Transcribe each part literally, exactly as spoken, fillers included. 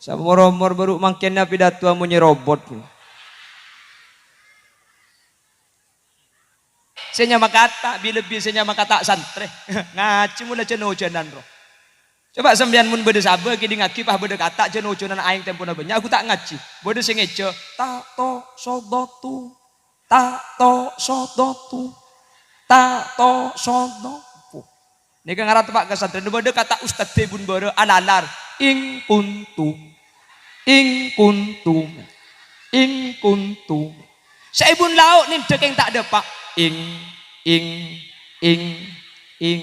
Saomor-omor bâru' mangkèn pidato amonyè robot. Sè nyama kata, bi-, lebbi sè nyama kata santrè. Ngajhi mola jân-ojânan, ro. Coba sampèyan mon bâdâ sabâ kèdingngaghi pas bâdâ kata jân-ojânan aèng tempona bânnya', aku ta' ngajhi. Bâdâ sè ngèjhâ, "Ta' to sodotu, ta' to sodotu, ta' to sodotu." Nèka ngara teppa' ka santrè, bâdâ kata ustad è bun bârâ alalar, "Ing kuntum, ing kuntum, ing kuntum." Sè è bun lao' nèndhâ kèng ta' dâpa', "Ing, ing, ing, ing."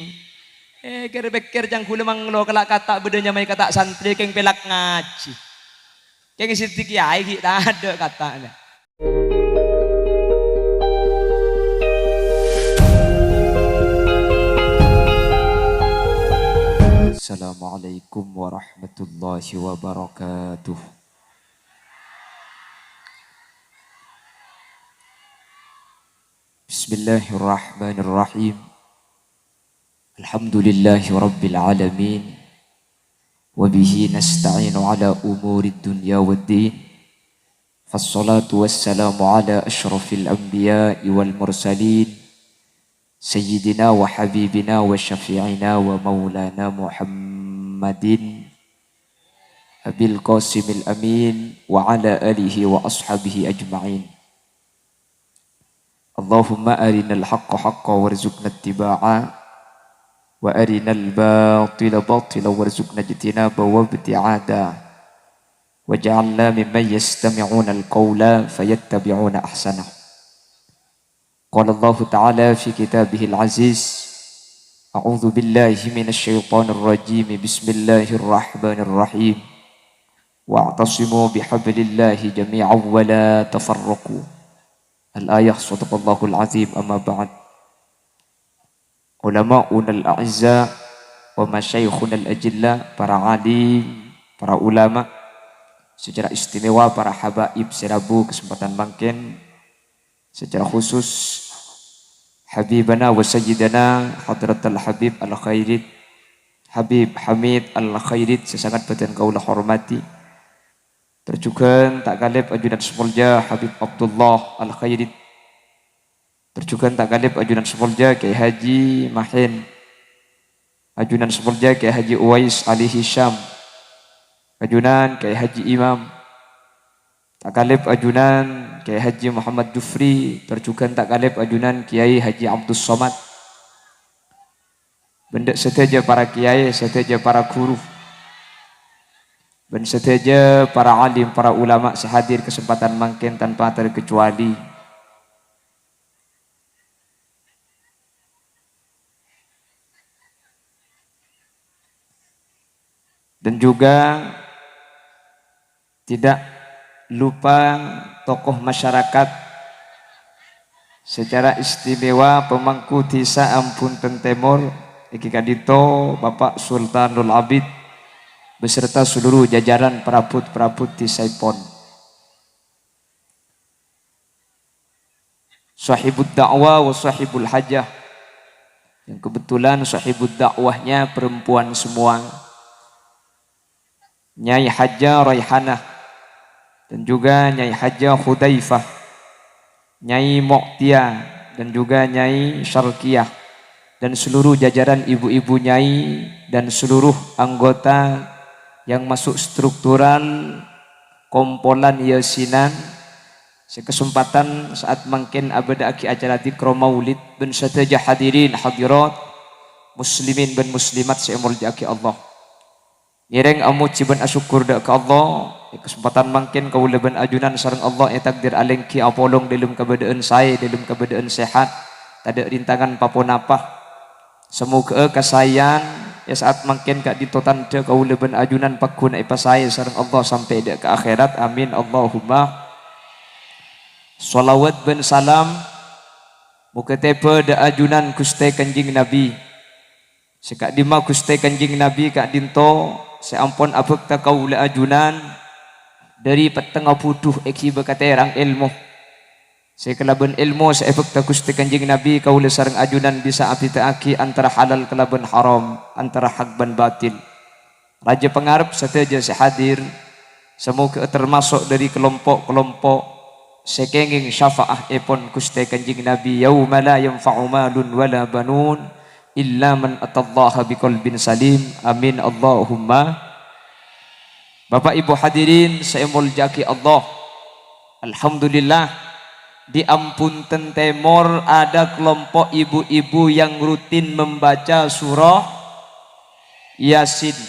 Eh, kèr-pèkkèr cangghulâ manglo kala' kata bâdâ nyamaè kata santrè kèng pèlak ngajhi. Kèng sè dhâddhi kèyaè ghi' tadâ' katana. Assalamualaikum warahmatullahi wabarakatuh. Bismillahirrahmanirrahim. Alhamdulillahi rabbil alamin. Wa bihi nasta'inu ala umurid dunya waddin. Fassalatu wassalamu ala asyrafil anbiya'i wal mursalin, sayyidina wa habibina wa syafi'ina wa maulana Muhammadin, Abil Qasimil Amin, wa ala alihi wa ashabihi ajma'in. Allahumma arinal haqqa haqqa warzuqna ittiba'a, wa arinal batila batila warzuqna ijtinaba wa ibti'ada. Waj'alna mimman yastami'unal qawla fayattabi'una ahsanah. Qala Allahu ta'ala fi kitabihil aziz, a'udzu billahi minasy syaithanir rajim. Bismillahirrahmanirrahim. Wa'tasimu bihablillahi jami'an wa la tafarraqu. Al-ayah, sadaqallahul azim, amma ba'd. Ulama'unal a'izza wa masyayikhunal ajilla, para alim, para ulama, secara istimewa para habaib sè rabu kesempatan mangkèn, secara khusus habibana wa sayyidana hadratal habib al-khairid, Habib Hamid al-khairid sè sanget bhâdhân kaulâ hormadhi. Tor jhughân ta' kalèp ajunan sè molja Habib Abdullah al-khairid. Tor jhughân ta' kalèp ajunan sè molja Kyai Haji Mahen. Ajunan sè molja Kyai Haji Uwais Ali Hisham. Ajunan Kyai Haji Imam. Ta' kalèp ajunan Kyai Haji Muhammad Jufri. Tor jhughân ta' kalèp ajunan Kyai Haji Abdus Somad. Bân dâ' sadhâjâ para kyai, sadhâjâ para ghuru, bân sadhâjâ para alim, para ulama sè hadir kesempatan mangkèn tanpa terkecuali. Dan juga tidak lupa tokoh masyarakat, secara istimewa pemangku Dhisa Ambunten Tèmor, èngghi ka'dinto Bapak Sultanul Abid beserta seluruh jajaran perabot-perabot dhisaèpon. Sahibud da'wah wa sahibul hajah. Yang kebetulan sahibud da'wahnya perempuan semua. Nyai Hajah Raihanah, dan juga Nyai Hajah Hudzaifah, Nyai Mu'tiyah, dan juga Nyai Syarqiyah, dan seluruh jajaran ibu-ibu nyai dan seluruh anggota yang masuk struktural kompolan yasinan, sè kesempatan saat mangkèn abâdâ'aghi acara dzikra maulid, bân sadhâjâ hadirin hadirat, muslimin bân muslimat sè èmoljâ'aghi Allah. Ngèrèng amojhi bân asokkor dâ' ka Allah, è kasempatan mangkèn kaulâ bân ajunan sareng Allah ètakdir alèngghi apolong dâlem kabâdâ'ân saè, dâlem kabâdâ'ân sehat, tadâ' rintangan pa-ponapa. Samoghâ'â kasaèyan è sa'at mangkèn ka'dinto tandhâ kaulâ bân ajunan pagghun èpasaè sareng Allah sampè' dâ' ka akhèrat. Amin, Allahumma. Shalawat bân salam moghâ tèbâ dâ' ajunan Ghustè Kanjeng Nabi. Sè ka'dimma Ghustè Kanjeng Nabi ka'dinto sè ampon abhâkta kaulâ ajunan dâri pettengnga budhu èghibâ ka tèrang èlmo. Sè kalabân èlmo sè èbhâkta Ghustè Kanjeng Nabi, kaulâ sareng ajunan bisa abhidhâ'aghi antara halal kalabân haram, antara hak bân batil. Rajâ pangarep sadhâjâ sè hadir, samoghâ tamaso' dhâri kalompo'-kalompo' sè kèngèng syafa'aèpon Ghustè Kanjeng Nabi, "Yauma la yanfa'u malun wala banun illa man atallaha biqalbin salim." Amin, Allahumma. Bapak Ibu hadirin sè èmoljâ'aghi Allah, alhamdulillah, di Ampunten Tèmor ada kelompok ibu-ibu yang rutin membaca surah Yasin.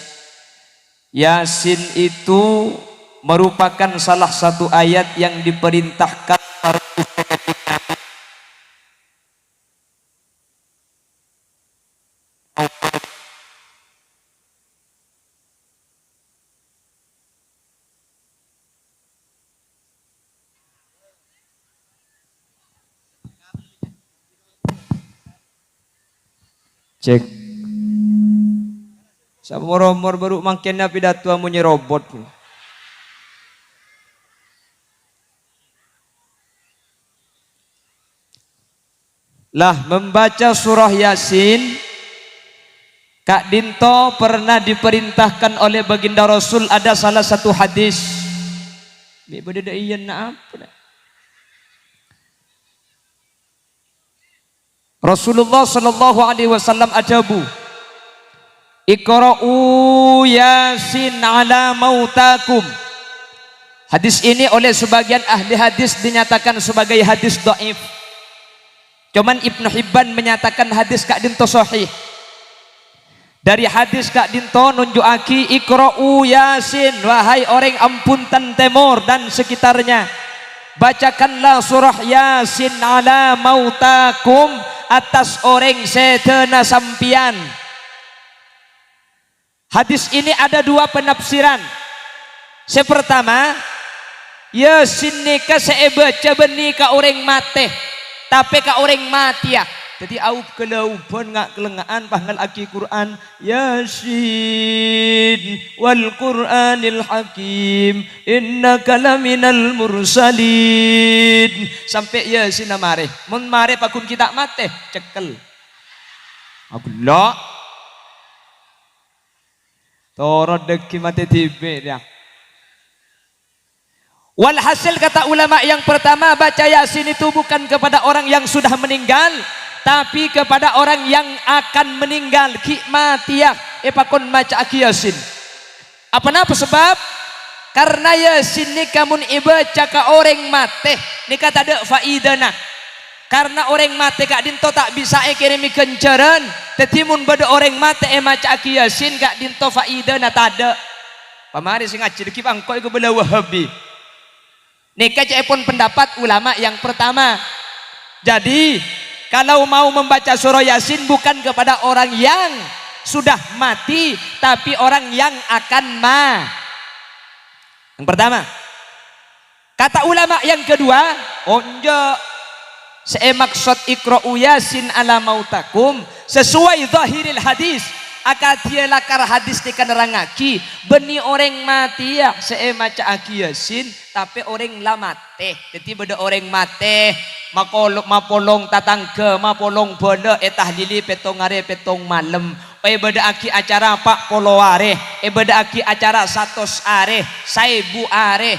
Yasin itu merupakan salah satu ayat yang diperintahkan para Cek. Saomor-omor bâru' mangkèn apidato amonyè robot. Lah, membaca surah Yasin ka'dinto pernah diperintahkan oleh Baginda Rasul, ada salah satu hadis. Mè' bâdâ dâ' iyâ napa, na? Rasulullah sallallahu alaihi wasallam adhâbu, "Iqra'u Yasin ala mautakum." Hadis ini oleh sebagian ahli hadis dinyatakan sebagai hadis dhaif. Cuman Ibnu Hibban menyatakan hadis ka'dinto sahih. Dhâri hadis ka'dinto nunju'aghi, "Iqra'u Yasin, wahai orèng Ampunten Tèmor dan sekitarnya. Bacakanlah surah Yasin ala mautakum, atas orèng sèdâna sampèyan." Hadis ini ada dua penafsiran. Sè pertama, Yasin nèka sè èbâca bânnè ka orèng matè, tapè ka orèng matèya. Dhâddhi aub-ghâlâubhân nga'-kalengnga'an pas ngallaghi Qur'an, "Yasin wal Qur'anil Hakim, innaka laminal mursalin." Sampè' Yasinna marè. Mon marè pagghun ghi' ta' matè, cekkel. Aghellâ'. Toro' dhâggi' matè dhibi' rèya. Walhasil, kata ulama yang pertama, baca Yasin itu bukan kepada orang yang sudah meninggal, tapi kepada orang yang akan meninggal, ghi' matèya èpakon maca'aghi Yasin. Apa napa sebab? Karena Yasin nèka mon èbâca ka orèng matè, nèka tadâ' faidana. Karena orèng matè ka'dinto ta' bisa èkèrèmè ghânjhârân, dhâddhi mon bâdâ orèng matè èmaca'aghi Yasin ka'dinto faidana tadâ'. Pamarè sè ngajhi dhâggi' bâ' engko' èkabâlâ Wahabi. Nèka ca'èpon pendapat ulama yang pertama. Jadi, kalau mau membaca surah Yasin bukan kepada orang yang sudah mati, tapi orang yang akan ma-, yang pertama. Kata ulama yang kedua, onjâ'. Sè èmaksod "Iqra'u Yasin ala mautakum" sesuai zahiril hadis, akadhi lakar hadis nèka nerrangngaghi, bânnè orèng matèya sè èmaca'aghi Yasin, tapè orèng la matè. Dhâddhi bâdâ orèng matè, makolo-, mapolong tatangghâ, mapolong bhâlâ, ètahlili pèttong arè, pèttong malem. Èbâdâ'aghi acara pa' polo arè, èbâdâ'aghi acara satos arè, saèbu arè.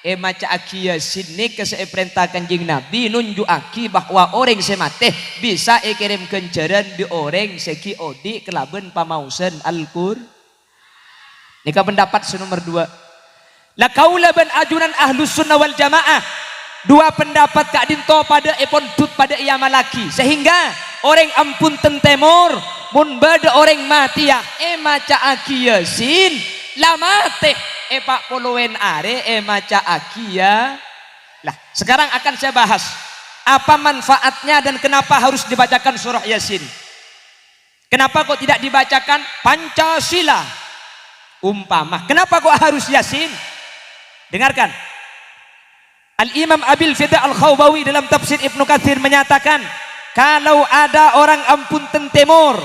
Èmaca'aghi Yasin nèka sè èparènta Kanjeng Nabi, nunju'aghi bahwa orèng sè matè bisa èkèrèm ghânjhârân bi' orèng sè ghi' odi' kalabân pamaosan Al-Qur-, nèka pendapat sè nomer dua. La kaulâ bân ajunan Ahlus Sunnah wal Jamaah, dua pendapat ka'dinto padâ èpondhut, padâ èamallaghi. Sehingga orèng Ampunten Tèmor, mon bâdâ orèng matèya èmaca'aghi Yasin, la matè, èpa'polowan arè èmaca'aghi ya. Lah, sekarang akan saya bahas apa manfaatnya dan kenapa harus dibacakan surah Yasin. Kenapa kok tidak dibacakan Pancasila? Umpama, kenapa kok harus Yasin? Dengarkan. Al-Imam Abil Fida Al-Khawbawi dalam tafsir Ibnu Katsir menyatakan, kalau ada orang Ampunten Tèmor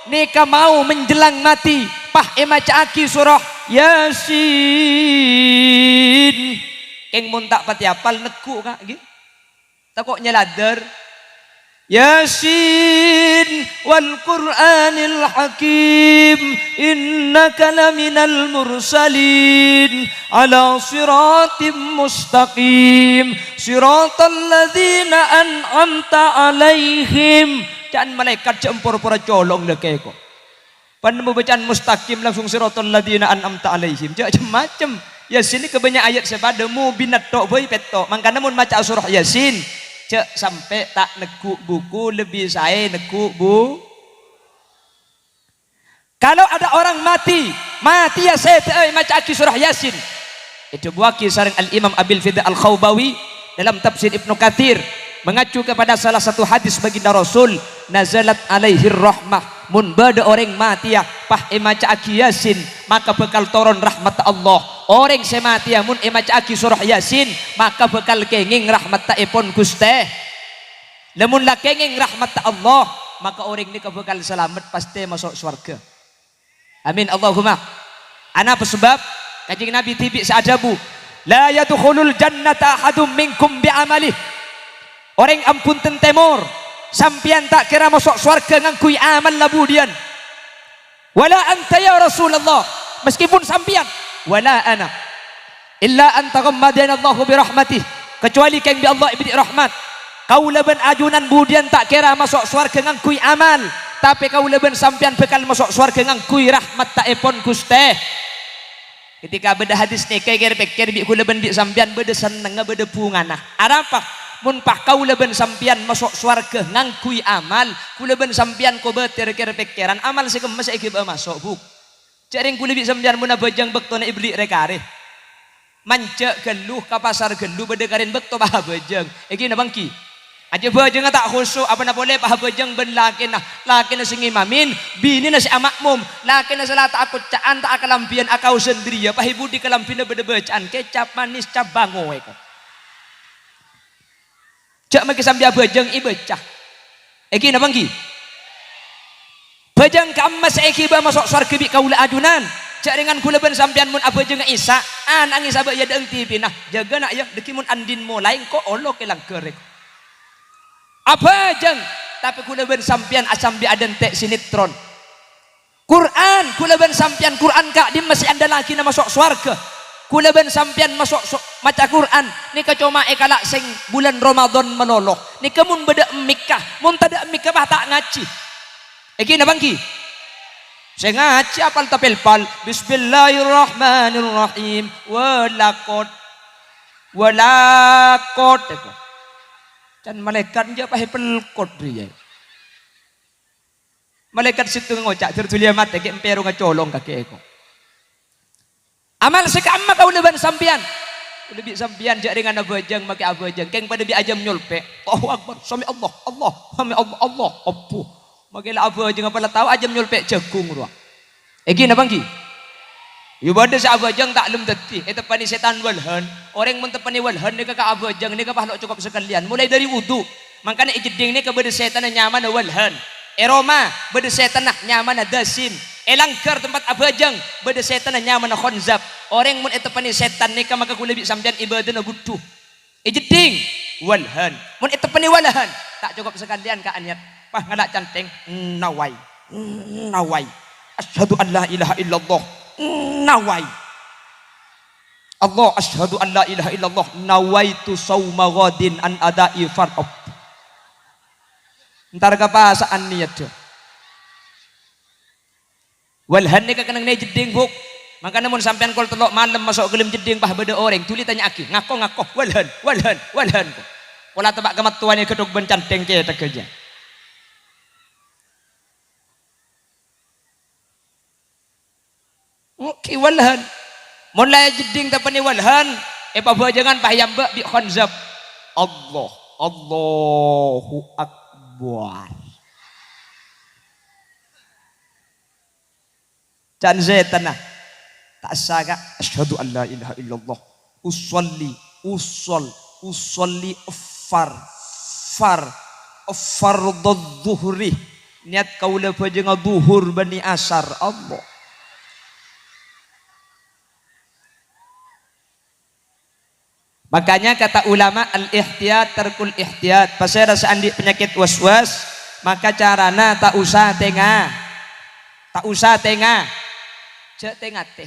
nèka mau menjelang mati, pas èmaca'aghi surah Yasin. Kèng mon ta' patè apal, neggu', Ka', ghi. Tako' nyaladdhâr. "Yasin wal Qur'anil Hakim, innaka laminal mursalin, ala siratim mustaqim, siratal ladzina an'amta 'alaihim." Ca'na malaèkat jhâ' por-pora colong la kèko. Pan nemmo bâcaan mustaqim langsung siratal ladzina an'amta 'alaihim. Jhâ' cem-macem. Yasin nèka bânnya' ayat sè padâ, mubin tok bhâi pètto'. Mangkana mon maca'a surah Yasin, jhâ' sampè' ta' neggu' buku, lebbi saè neggu' bu-, Kalau ada orang mati, matèya sèdhâ'â èmaca'aghi surah Yasin. Èdhâbuwâghi sareng Al-Imam Abil Fida Al-Khaubawi dalam tafsir Ibnu Katsir, mengacu kepada salah satu hadis baginda Rasul, "Nazalat alaihir rahmah." Mon bâdâ orèng matèya, pas èmaca'aghi Yasin, maka bhâkal toron rahmatta Allah. Orèng sè matèya mon èmaca'aghi surah Yasin, maka bhâkal kèngèng rahmatta'èpon Ghustè. Lamon la kèngèng rahmatta Allah, maka orèng nèka bhâkal salamet, pastè maso' sowarghâ. Amin, Allahumma. Anapa sebab? Kanjeng Nabi dhibi' sè adhâbu, "La yadkhulul jannata ahadum minkum bi amalih." Orèng ambunten tèmor, sampèyan ta' kèra maso' sowarghâ ngangghuy amal la budiyân. "Wala anta ya Rasulullah," meskipun sampèyan, "wala ana." "Illa an taghammadanallahu bi rahmatih," kecuali kèng bi' Allah èberri' rahmat. Kaulâ bân ajunan budiyân ta' kèra maso' sowarghâ ngangghuy amal, tapè kaulâ bân sampèyan bhâkal maso' sowarghâ ngangghuy rahmatta'èpon Ghustè. Ketika bâdâ hadis nèka èkèr-pèkkèr bi' kaulâ bân bi' sampèyan bâdâ sennengnga, bâdâ bhungana. Arapa? Mon pas kaulâ bân sampèyan maso' sowarghâ ngangghuy amal, kaulâ bân sampèyan kobâtèr kèr-pèkkèran, amal sè kemma sè èghibâ maso', Bu'? Jhâ' rèng kaulâ bi' sampèyan mon abhâjâng bâktona èberri' rè-karè. Manjhâ ghâllu ka pasar ghâllu bâdâ karèn bâkto pas abhâjâng. Ènggi napa ènggi? Ajâ bhâjângnga ta' khusu', apana polè pas abhâjâng bân lakèna. Lakèna sè ngimamè, binèna sè ama'mom. Lakèna sè la ta' akocca'an, ta' akalambhiyân, akaosan bâriyâ, pas è budi kalambhina bâdâ bâca'an, kecap manis, cap bango èko. Jhâ' makè sampè' abhâjâng èbâca. Ènggi napa ènggi? Bhâjâng ka'imma sè èghibâ maso' sowarghâ bi' kaulâ ajunan. Jhâ' rèngan kaulâ bân sampèyan mon abhâjângnga Isya, ana'na Isya bâ' è adâ'na T V-na. Jâgâ, Na', yâ, dhâggi' mon andi'na molaè, engko' olo' kè langghâr èko. Abhâjâng, tapè kaulâ bân sampèyan asambi adântè' sinetron. Qur'an, kaulâ bân sampèyan, Qur'an ka'dimma sè èandâllâghina maso' sowarghâ? Kaulâ bân sampèyan maso' so-, maca Qur'an nèka coma è kala' sèng bulân Ramadhan malolo. Nèka mon bâdâ emmikka, mon tadâ' emmikka, pas ta' ngajhi. Ènggi napa ènggi? Sè ngajhi apal tapèlpal, "Bismillahirrahmanirrahim." Walakot. Walakot. Can malaèkat jâ' pas èpelkot rèya. Malaèkat sèttong ngoca', "Dur dhuliyâ matè, kè' empèrongnga colong kakè èko." Amal sè ka'imma kaulâ bân sampèyan. Kaulâ bi' sampèyan jhâ' rèngan abhâjâng, makè abhâjâng. Kèng padâ bi' ajâm nyolpè'. Allahu Akbar. Sami Allah, Allah, sami Allah, Allah. Abbu. Makè la abhâjâng apa la tao ajâm nyolpè' jhâghung rowa. Ènggi napa ènggi? Yâ bâdâ sè abhâjâng ta' lem dhâddhi. Èteppanè sètan walhan. Orèng mon teppanè walhan nèka ka abhâjâng nèka pas lo' cokop sakalèyan. Molaè dâri wudu. Mangkana è jeddhing nèka bâdâ sètanna nyamana walhan. È roma bâdâ sètanna nyamana dasim. È langghâr tempat abhâjâng bâdâ sètanna nyamana khonzab. Orèng mon èteppanè sètan nèka maka kaulâ bi' sampèyan ibâdâna budhu. È jeddhing, walhan. Mon èteppanè walhan, ta' cokop sakalèyan ka anèyat. Pas ngala' canthèng, nawai. Nawai. Asyhadu an la ilaha illallah. Nawai. Allah, asyhadu an la ilaha illallah, nawaitu shauma ghadin an ada'i fardhu. Entar ka pasa'an niyat, jâ. Walhan nèka kennengnganna è jeddhing, Bu'. Mangkana mon sampèyan kol tello' malem maso' ghâlem jeddhing pas bâdâ orèng, dhuli tanya'aghi, "Ngako, ngako, walhan, walhan, walhan." Pola teppa' ka mattowana ghâdhuk bân canthèng kètagghâ jâ. Ènggi walhan. Mon la è jeddhing teppanè walhan, èpabhâjângan pas èyambâ' bi' khonzab. Allah, Allahu Akbar. Can sètanna. Ta' essa, Ka'. Asyhadu an la ilaha illallah. Usolli, usol, usolli far, far, fardhu dhuhri. Niyat kaulâ bhâjângnga dhuhur bânnè asar. Allah. Makanya kata ulama, "Al-ihtiyat tarkul ihtiyat." Pasèra sè andi' panyakèt was-was, maka carana ta' osa tenga. Ta' osa tenga. Jhâ' tè-ngatè.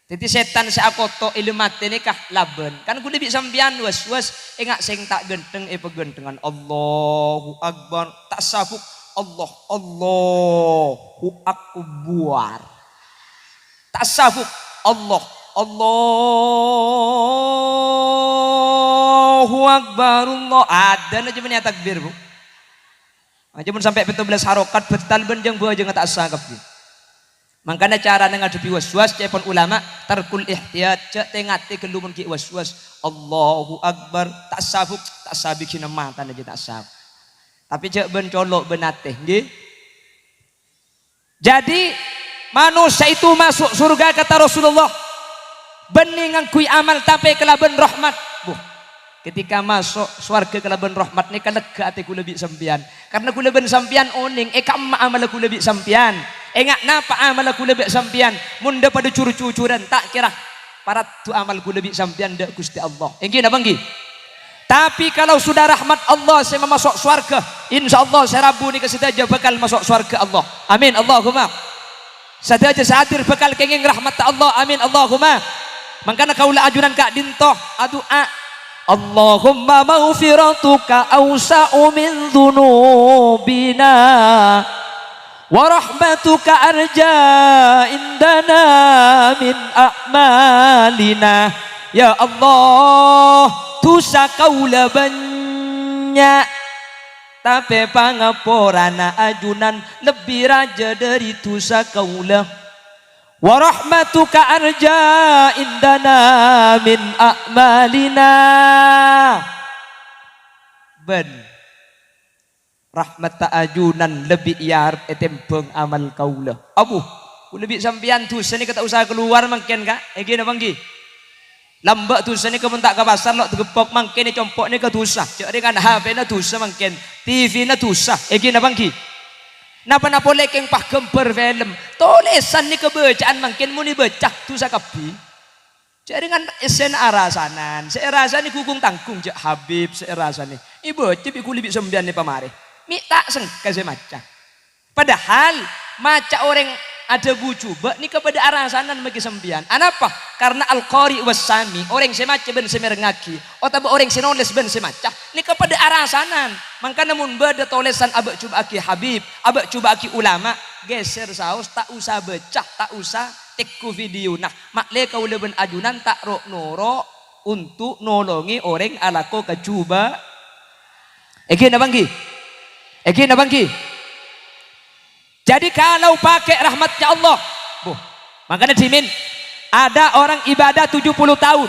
Dhâddhi sètan sè akoto' è lem atè nèka labân. Kan kaulâ bi' sampèyan was-was, enga' sèng ta' ghântheng èpaghânthengan. Allahu Akbar. Ta' sabuk. Allah, Allahu Akbar. Ta' sabuk. Allah, Allahu Akbar, Allah. Adzan aja mènè takbir, Bu. Aja mon sampè' pètto bellâs harokat, bhâtal bân jâng-bâjângnga ta' essa kabbhi. Mangkana carana ngadhebbhi was-was, ca'èpon ulama, tarkul ihtiyat, jhâ' tè-ngatè ghâllu mon ghi' was-was. Allahu Akbar, ta' sabuk, ta' sabik sina matana jhâ' ta' sabuk. Tapè jhâ' bân colo' bân atè, ngghi? Jadi, manusia itu masuk surga, kata Rasulullah, bânnè ngangghuy amal tapè kalabân rahmat. Buh, ketika maso' sowarghâ kalabân rahmat nèka lega atè kaulâ bi' sampèyan. Karna kaulâ bân sampèyan onèng, è ka'emma amalla kaulâ bi' sampèyan. Enga' napa amalla kaulâ bi' sampèyan. Mon dhâ' padâ jur-jujuran, ta' kèra paraddu amal kaulâ bi' sampèyan dâ' Ghustè Allah. Èngghi napa èngghi? Tapi kalau sudah rahmat Allah sè mamaso' sowarghâ, insyaallah sè rabu nèka sadhâjâ bhâkal maso' sowarghâ Allah. Amin, Allahumma. Sadhâjâ sè hadir bhâkal kèngèng rahmatta Allah. Amin, Allahumma. Mangkana kaulâ ajunan ka'dinto adu'a, "Allahumma maghfiratuka awsa'u min dzunubina." "Wa rahmatuka arja indana min a'malina." Ya Allah, dhusa kaulâ bânnya', tapè pangaporana ajunan lebbi rajâ dâri dhusa kaulâ. "Wa rahmatuka arja indana min a'malina." Bân rahmatta ajunan lebbi èarep ètèmbhâng amal kaulâ. Abu, kaulâ bi' sampèyan dhusa nèka ta' osa kalowar mangkèn, Ka'. Èngghi napa èngghi? Lambâ' dhusa nèka mon ta' ka pasar lo' tageppok mangkèn è compo' nèka dhusa. Jhâ' rèng kan H P-na dhusa mangkèn, T V-na dhusa. Èngghi napa èngghi? Napa-napa polè kèng paghâmbhâr film. Tolèsan nèka bâca'an mangkèn mon èbâca dhusa kabbhi. Jhâ' rèng kan essèna arasanan, sè èrasanè ghungghung tangghung jhâ' Habib sè èrasanè. Èbâca bi' kaulâ bi' sampèyan nè pamarè. Mè' ta' sengka sè maca. Padahal maca orèng adhâbu jhubâ' nèka padâ arasanan maghi sampèyan. Anapa? Karna al-qari was-sami, orèng sè maca bân sè mèrengngaghi, otabâ orèng sè nolès bân sè maca, nèka padâ arasanan. Mangkana mon bâdâ tolèsan abâ' jhubâ'aghi Habib, abâ' jhubâ'aghi ulama, ghèsèr saos, ta' osa bâca, ta' osa tèngghu videona. Ma'lè kaulâ bân ajunan ta' ro'-noro' onto' nolongè orèng alako kajhubâ'. Èngghi napa èngghi? Èngghi napa èngghi? Jadi kalau pakai rahmatnya Allah, buh, makanya dimin, ada orang ibadah tujuh puluh tahun,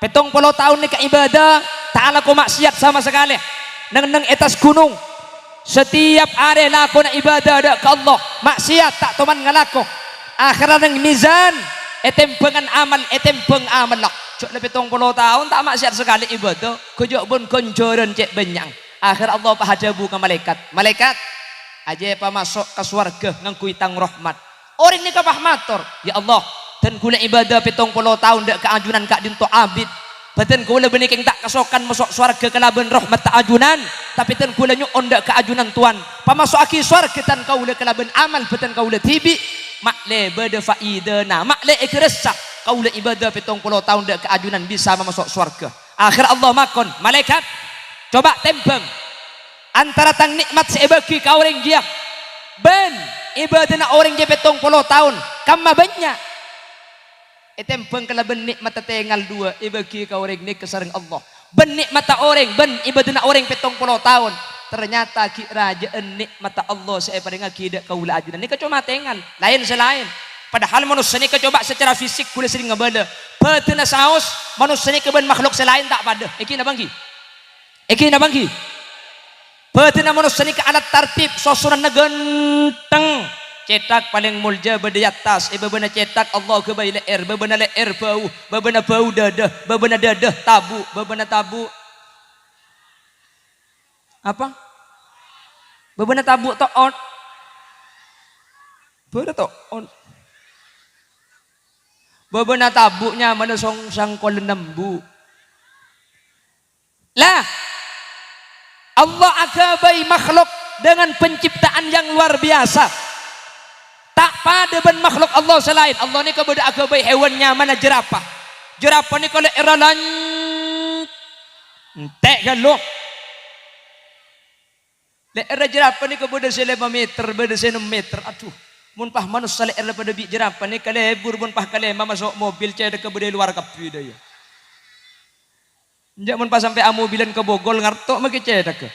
pèttong polo taon nèka ibadah, ta' alako maksiat sama sekali, neng-neng è attas ghunong, setiap arè lakona ibadah dâ' ka Allah, maksiat ta' toman ngalako. Akhèrra neng mizan, ètèmbhângan amal, ètèmbhâng amalla. Jhâ' la pèttong polo taon ta' maksiat sakalè ibadah, ghâjâ' bân ghânjhârân cè' bânnya'na. Akhèrra Allah pas adhâbu ka malaèkat, "Malaèkat, ajâ èpamaso' ka sowarghâ ngangghuy Tang rahmat." Orèng nèka pas mator, "Ya Allah, dân kaulâ ibadah pèttong polo taon dâ' ka ajunan ka'dinto abit. Bâdân kaulâ bânnè kèng ta' kasokan maso' sowarghâ kalabân rahmatta ajunan, tapè dân kaulâ nyo'on dâ' ka ajunan, Towan, pamaso'aghi sowarghâ dân kaulâ kalabân amal bâdân kaulâ dhibi'. Ma'lè bâdâ faidana, ma'lè èghârâssa kaulâ ibadah pèttong polo taon dâ' ka ajunan bisa mamaso' sowarghâ." Akhèrra Allah makon, "Malaèkat, coba tèmbhâng antara Tang nè'mat sè èbâghi ka orèng jiyâ bân ibadana orèng jiyâ pèttong polo taon, kamma bânnya'." Ètèmbhâng kalabân nè'matta tèngal duwâ' èbâghi ka orèng nèka sareng Allah. Bân nè'matta orèng, bân ibadana orèng pèttong polo taon. Ternyata ghi' rajâ'ân nè'matta Allah sè èparèngaghi dâ' kaulâ ajunan nèka coma tèngal, laèn sè laèn. Padahal manossa nèka coba secara fisik kaulâ serrèng ngabâlâ. Bâdânna saos manossa nèka bân makhluk sè laèn ta' padâ. Èngghi napa èngghi? Èngghi napa èngghi? Bâdânna manossa nèka alat tartib, sosonanna ghântheng. Cèthak palèng molja bâdâ è attas, è bâbâna cèthak Allah ghâbây lè'èr, bâbâna lè'èr bâu, bâbâna bâu dâdâ, bâbâna dâdâ tabu', bâbâna tabu'. Apa? Bâbâna tabu' to'ot. Bâdâ to'ot. Bâbâna tabu' nyamana song-, sangkolla nembu'. Lah, Allah aghâbây makhluk dengan penciptaan yang luar biasa. Ta' padâ bân makhluk Allah sè laèn. Allah nèka bâdâ aghâbây hèwan nyamana jerapah. Jerapah nèka lè'èrra lan-, entek ghâllu. Lè'èrra jerapah nèka bâdâ sè lèma mèter, bâdâ sè ennem mèter. Adhu, mon pas manossa lè'èrra padâ bi' jerapah nèka lebur, mon pas kalèma maso' mobil, cèthagghâ bâdâ è lowar kabbhi dâ' iyâ. Enjâ' mon pas sampè' amobilan ka Bogol, ngarto' makè cèthagghâ.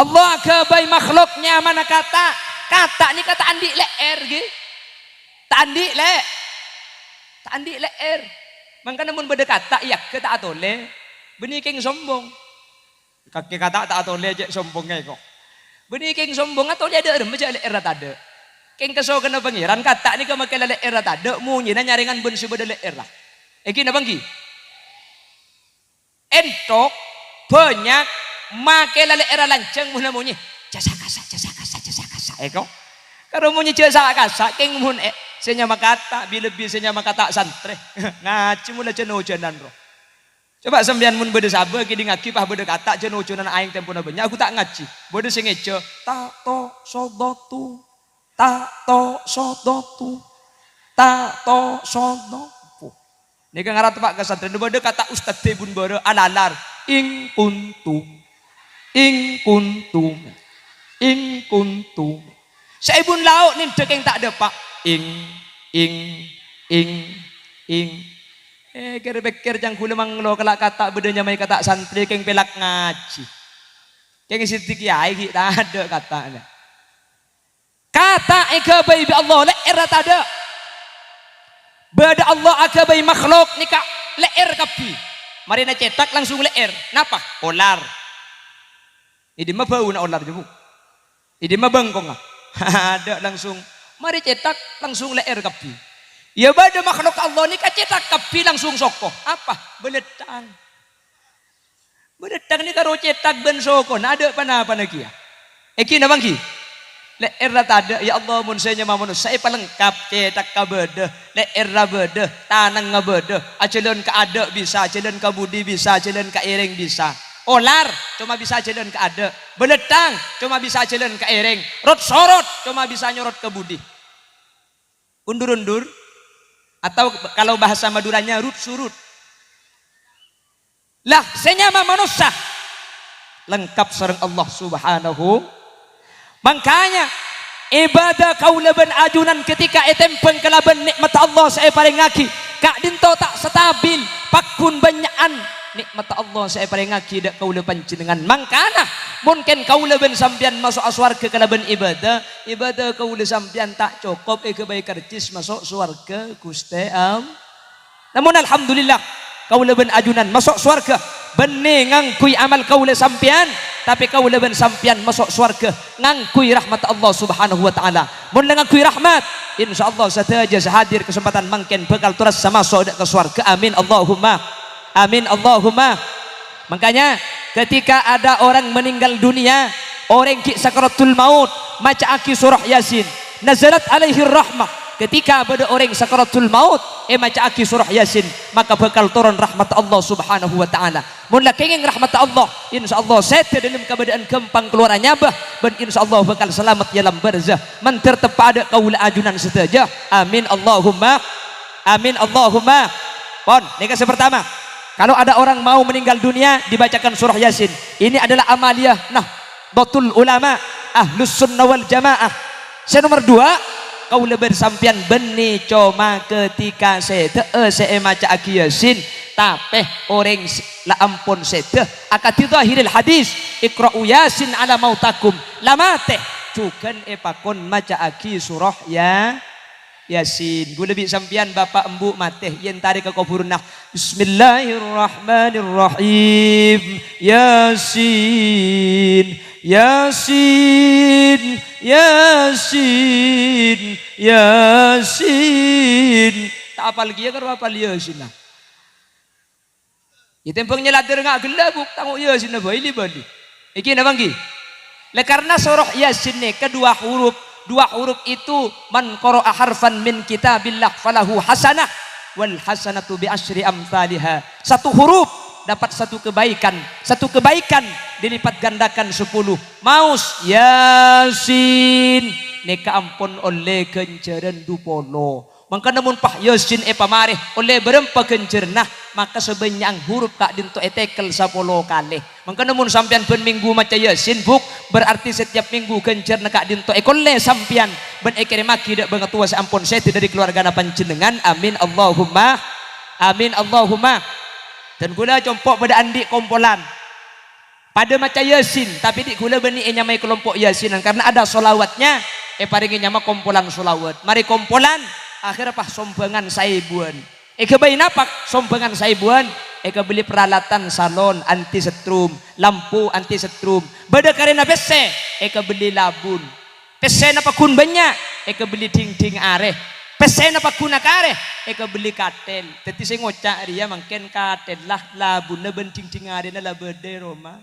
Allah aghâbây makhluk nyamana kata'. Kata' nèka ta' andi' lè'èr, ghi. Ta' andi' lè-, ta' andi' lè'èr. Mangkana mon bâdâ kata' èyagghâ ta' atolè, bânnè kèng sombong. Kakè kata' ta' atolè cè' sombongnga èko. Bânnè kèng sombong, atolè adâ' remma jâ' lè'èrra tadâ'. Kèng kasokanna Pangèran kata' nèka makè la lè'èrra tadâ', monyèna nyarèngan bân sè bâdâ lè'èrra. Èngghi napa èngghi? Èntok, bânnya', makè la lè'èrra lanjhâng monna monyè. Jâ' sa-kasa', jâ' sa-kasa', jâ' sa-kasa'. Èko. Karo monyè jâ' sa-kasa', kèng mon è-, sè nyama kata', bi-, lebbi sè nyama kata' santrè. Ngajhi mola jân-ojânan, ro. Coba sampèyan mon bâdâ sabâ kèdingngaghi pas bâdâ kata' jân-ojânan aèng tempona bânnya', ghu ta' ngajhi. Bâdâ sè ngèjâ, "Ta' to sodotu, ta' to sodotu, ta' to sodotu." Nèka ngara teppa' ka santrè. Bâdâ kata' ustad è Bun Bârâ alalar, "Ing kuntum, ing kuntum, ing kuntum." Saèbun lao' nèndhâ kèng ta' dâpa'. Ing, ing, ing, ing. Eh, kèr-pèkkèr cangghulâ manglo kala' kata' bâdâ nyamaè kata' santrè kèng pèlak ngajhi. Kèng sèdhâ kèyaè ghi' tadâ' kata'na. Kata' èghâbây bi' Allah, lè'èrra tadâ'. Bâdâ Allah aghâbây makhluk nèka lè'èr kabbhi. Marèna cèthak langsung lè'èr. Napa? Olar. È dimma bâuna olar, jâ, Bu? È dimma bengkongnga? Adâ' langsung. Marè cèthak, langsung lè'èr kabbhi. Iyâ, bâdâ makhluk Allah nèka cèthak kabbhi langsung soko. Apa? Bâlâtthang. Bâlâtthang nèka ro cèthak bân sokona, adâ' pa-napana kèya. Èngghi napa èngghi? Lè'èrra tadâ', ya Allah, mon sè nyama manossa èpalengkap, cèthakka bâdâ, lè'èrra bâdâ, tanangnga bâdâ, ajhâlân ka adâ' bisa, ajhâlân ka budi bisa, ajhâlân ka èrèng bisa. Olar coma bisa ajhâlân ka adâ', bâlâtthang coma bisa ajhâlân ka èrèng, rot-sorot coma bisa nyorot ka budi. Undur-undur, atau kalau bahasa Maduranya rut-surut. Lah, sè nyama manossa lengkap sareng Allah Subhanahu. Mangkana, ibadah kaulâ bân ajunan ketika ètèmbhâng kalabân nè'matta Allah sè èparèngngaghi, ka'dinto ta' stabil, pagghun bânnya'an nè'matta Allah sè èparèngngaghi dâ' kaulâ panjhennengngan. Mangkana, mon kèng kaulâ bân sampèyan maso'a sowarghâ kalabân ibadah, ibadah kaulâ sampèyan ta' cokop èghâbây karcis maso' sowarghâ Ghustè Allah. Namong alhamdulillah, kaulâ bân ajunan maso' sowarghâ bânnè ngangghuy amal kaulâ sampèyan, tapè kaulâ bân sampèyan maso' sowarghâ ngangghuy rahmat Allah Subhanahu wa Ta'ala. Mon la ngangghuy rahmat, insyaallah sadhâjâ sè hadir kasempadhân mangkèn bhâkal torassa maso' dâ' ka sowarghâ. Amin, Allahumma amin, Allahumma. Makanya, ketika ada orang meninggal dunia, orèng ghi' sakaratul maut, maca'aghi surah Yasin, nazalat alaihir rahmah. Ketika bâdâ orèng sakaratul maut, èmaca'aghi surah Yasin, maka bhâkal toron rahmat Allah Subhanahu wa Ta'ala. Mon la kèngèng rahmat Allah, insyaallah sèdhâ dâlem kabâdâ'ân ghâmpang kalowar anyabâ, bân insyaallah bhâkal salamet è alam barzah. Mandhâr teppa'a dâ' kaulâ ajunan sadhâjâ. Amin, Allahumma amin, Allahumma. Pon, nèka sè pertama. Kalau ada orang mau meninggal dunia, dibacakan surah Yasin. Ini adalah amaliyah Nahdlatul Ulama, Ahlus Sunnah wal Jamaah. Sè nomer dua, kaulâ bân sampèyan bânnè coma ketika sèdhâ'â sè èmaca'aghi Yasin, tapè orèng s-, la ampon sèdhâ, akadhi dhahiril hadis, "Iqra'u Yasin ala mautakum." La matè, jhughân èpakon maca'aghi surah Ya-, Yasin. Ghulâ bi' sampèyan, bapa' embu' matè, èentarè ka kobhurânna. Bismillahirrahmanirrahim. Yasin, Yasin, Yasin, Yasin. Ta' apal kèya karo apal Yasin, nah. Ètèmbhâng nyèladâr nga' ghellâ', Bu', tango' Yasinna bhâi li-bâli. Èngghi napa èngghi? Lè, karena surah Yasin nèka dua huruf. Dua huruf itu, "Man qara'a harfan min kitabillah falahu hasanah, wal hasanatu bi asyri amtsaliha." Satu huruf, dapat satu kebaikan, satu kebaikan dilipat gandakan sepuluh. Maos Yasin nèka ampon ollè ghânjhârân du polo. Mangkana mon pas Yasin èpamarè ollè bârâmpa ghânjhârânna, maka sabânnya'an hurup ka'dinto ètèkel sapolo kalè. Mangkana mon sampèyan bân minggu maca Yasin, Bu', berarti setiap minggu ghânjhârânna ka'dinto èkollè sampèyan bân èkèrèmmaghi dâ' bângatowa sè ampon sèdhâ dâri kalowargana panjhennengngan. Amin, Allahumma amin, Allahumma. Dân kaulâ compo' padâ andi' kompolan. Padâ maca Yasin, tapè dhi' kaulâ bânnè ènyamaè kalompo' Yasinan, karena ada sholawatnya, èparèngè nyama kompolan sholawat. Marè kompolan, akhèrra pas sombhângan saèbuwân. Èghâbây napa sombhângan saèbuwân? Èkabelli peralatan salon anti setrum, lampu anti setrum. Bâdâ karèna pèssè, èkabelli labun. Pèssèna paggun bânnya', èkabelli dhingdhing arè. Pèssèna paggun akarè, èkabelli kathèl. Dhâddhi sè ngoca' rèya mangkèn kathèlla, labunna bân dhingdhing arèna la bâdâ è roma.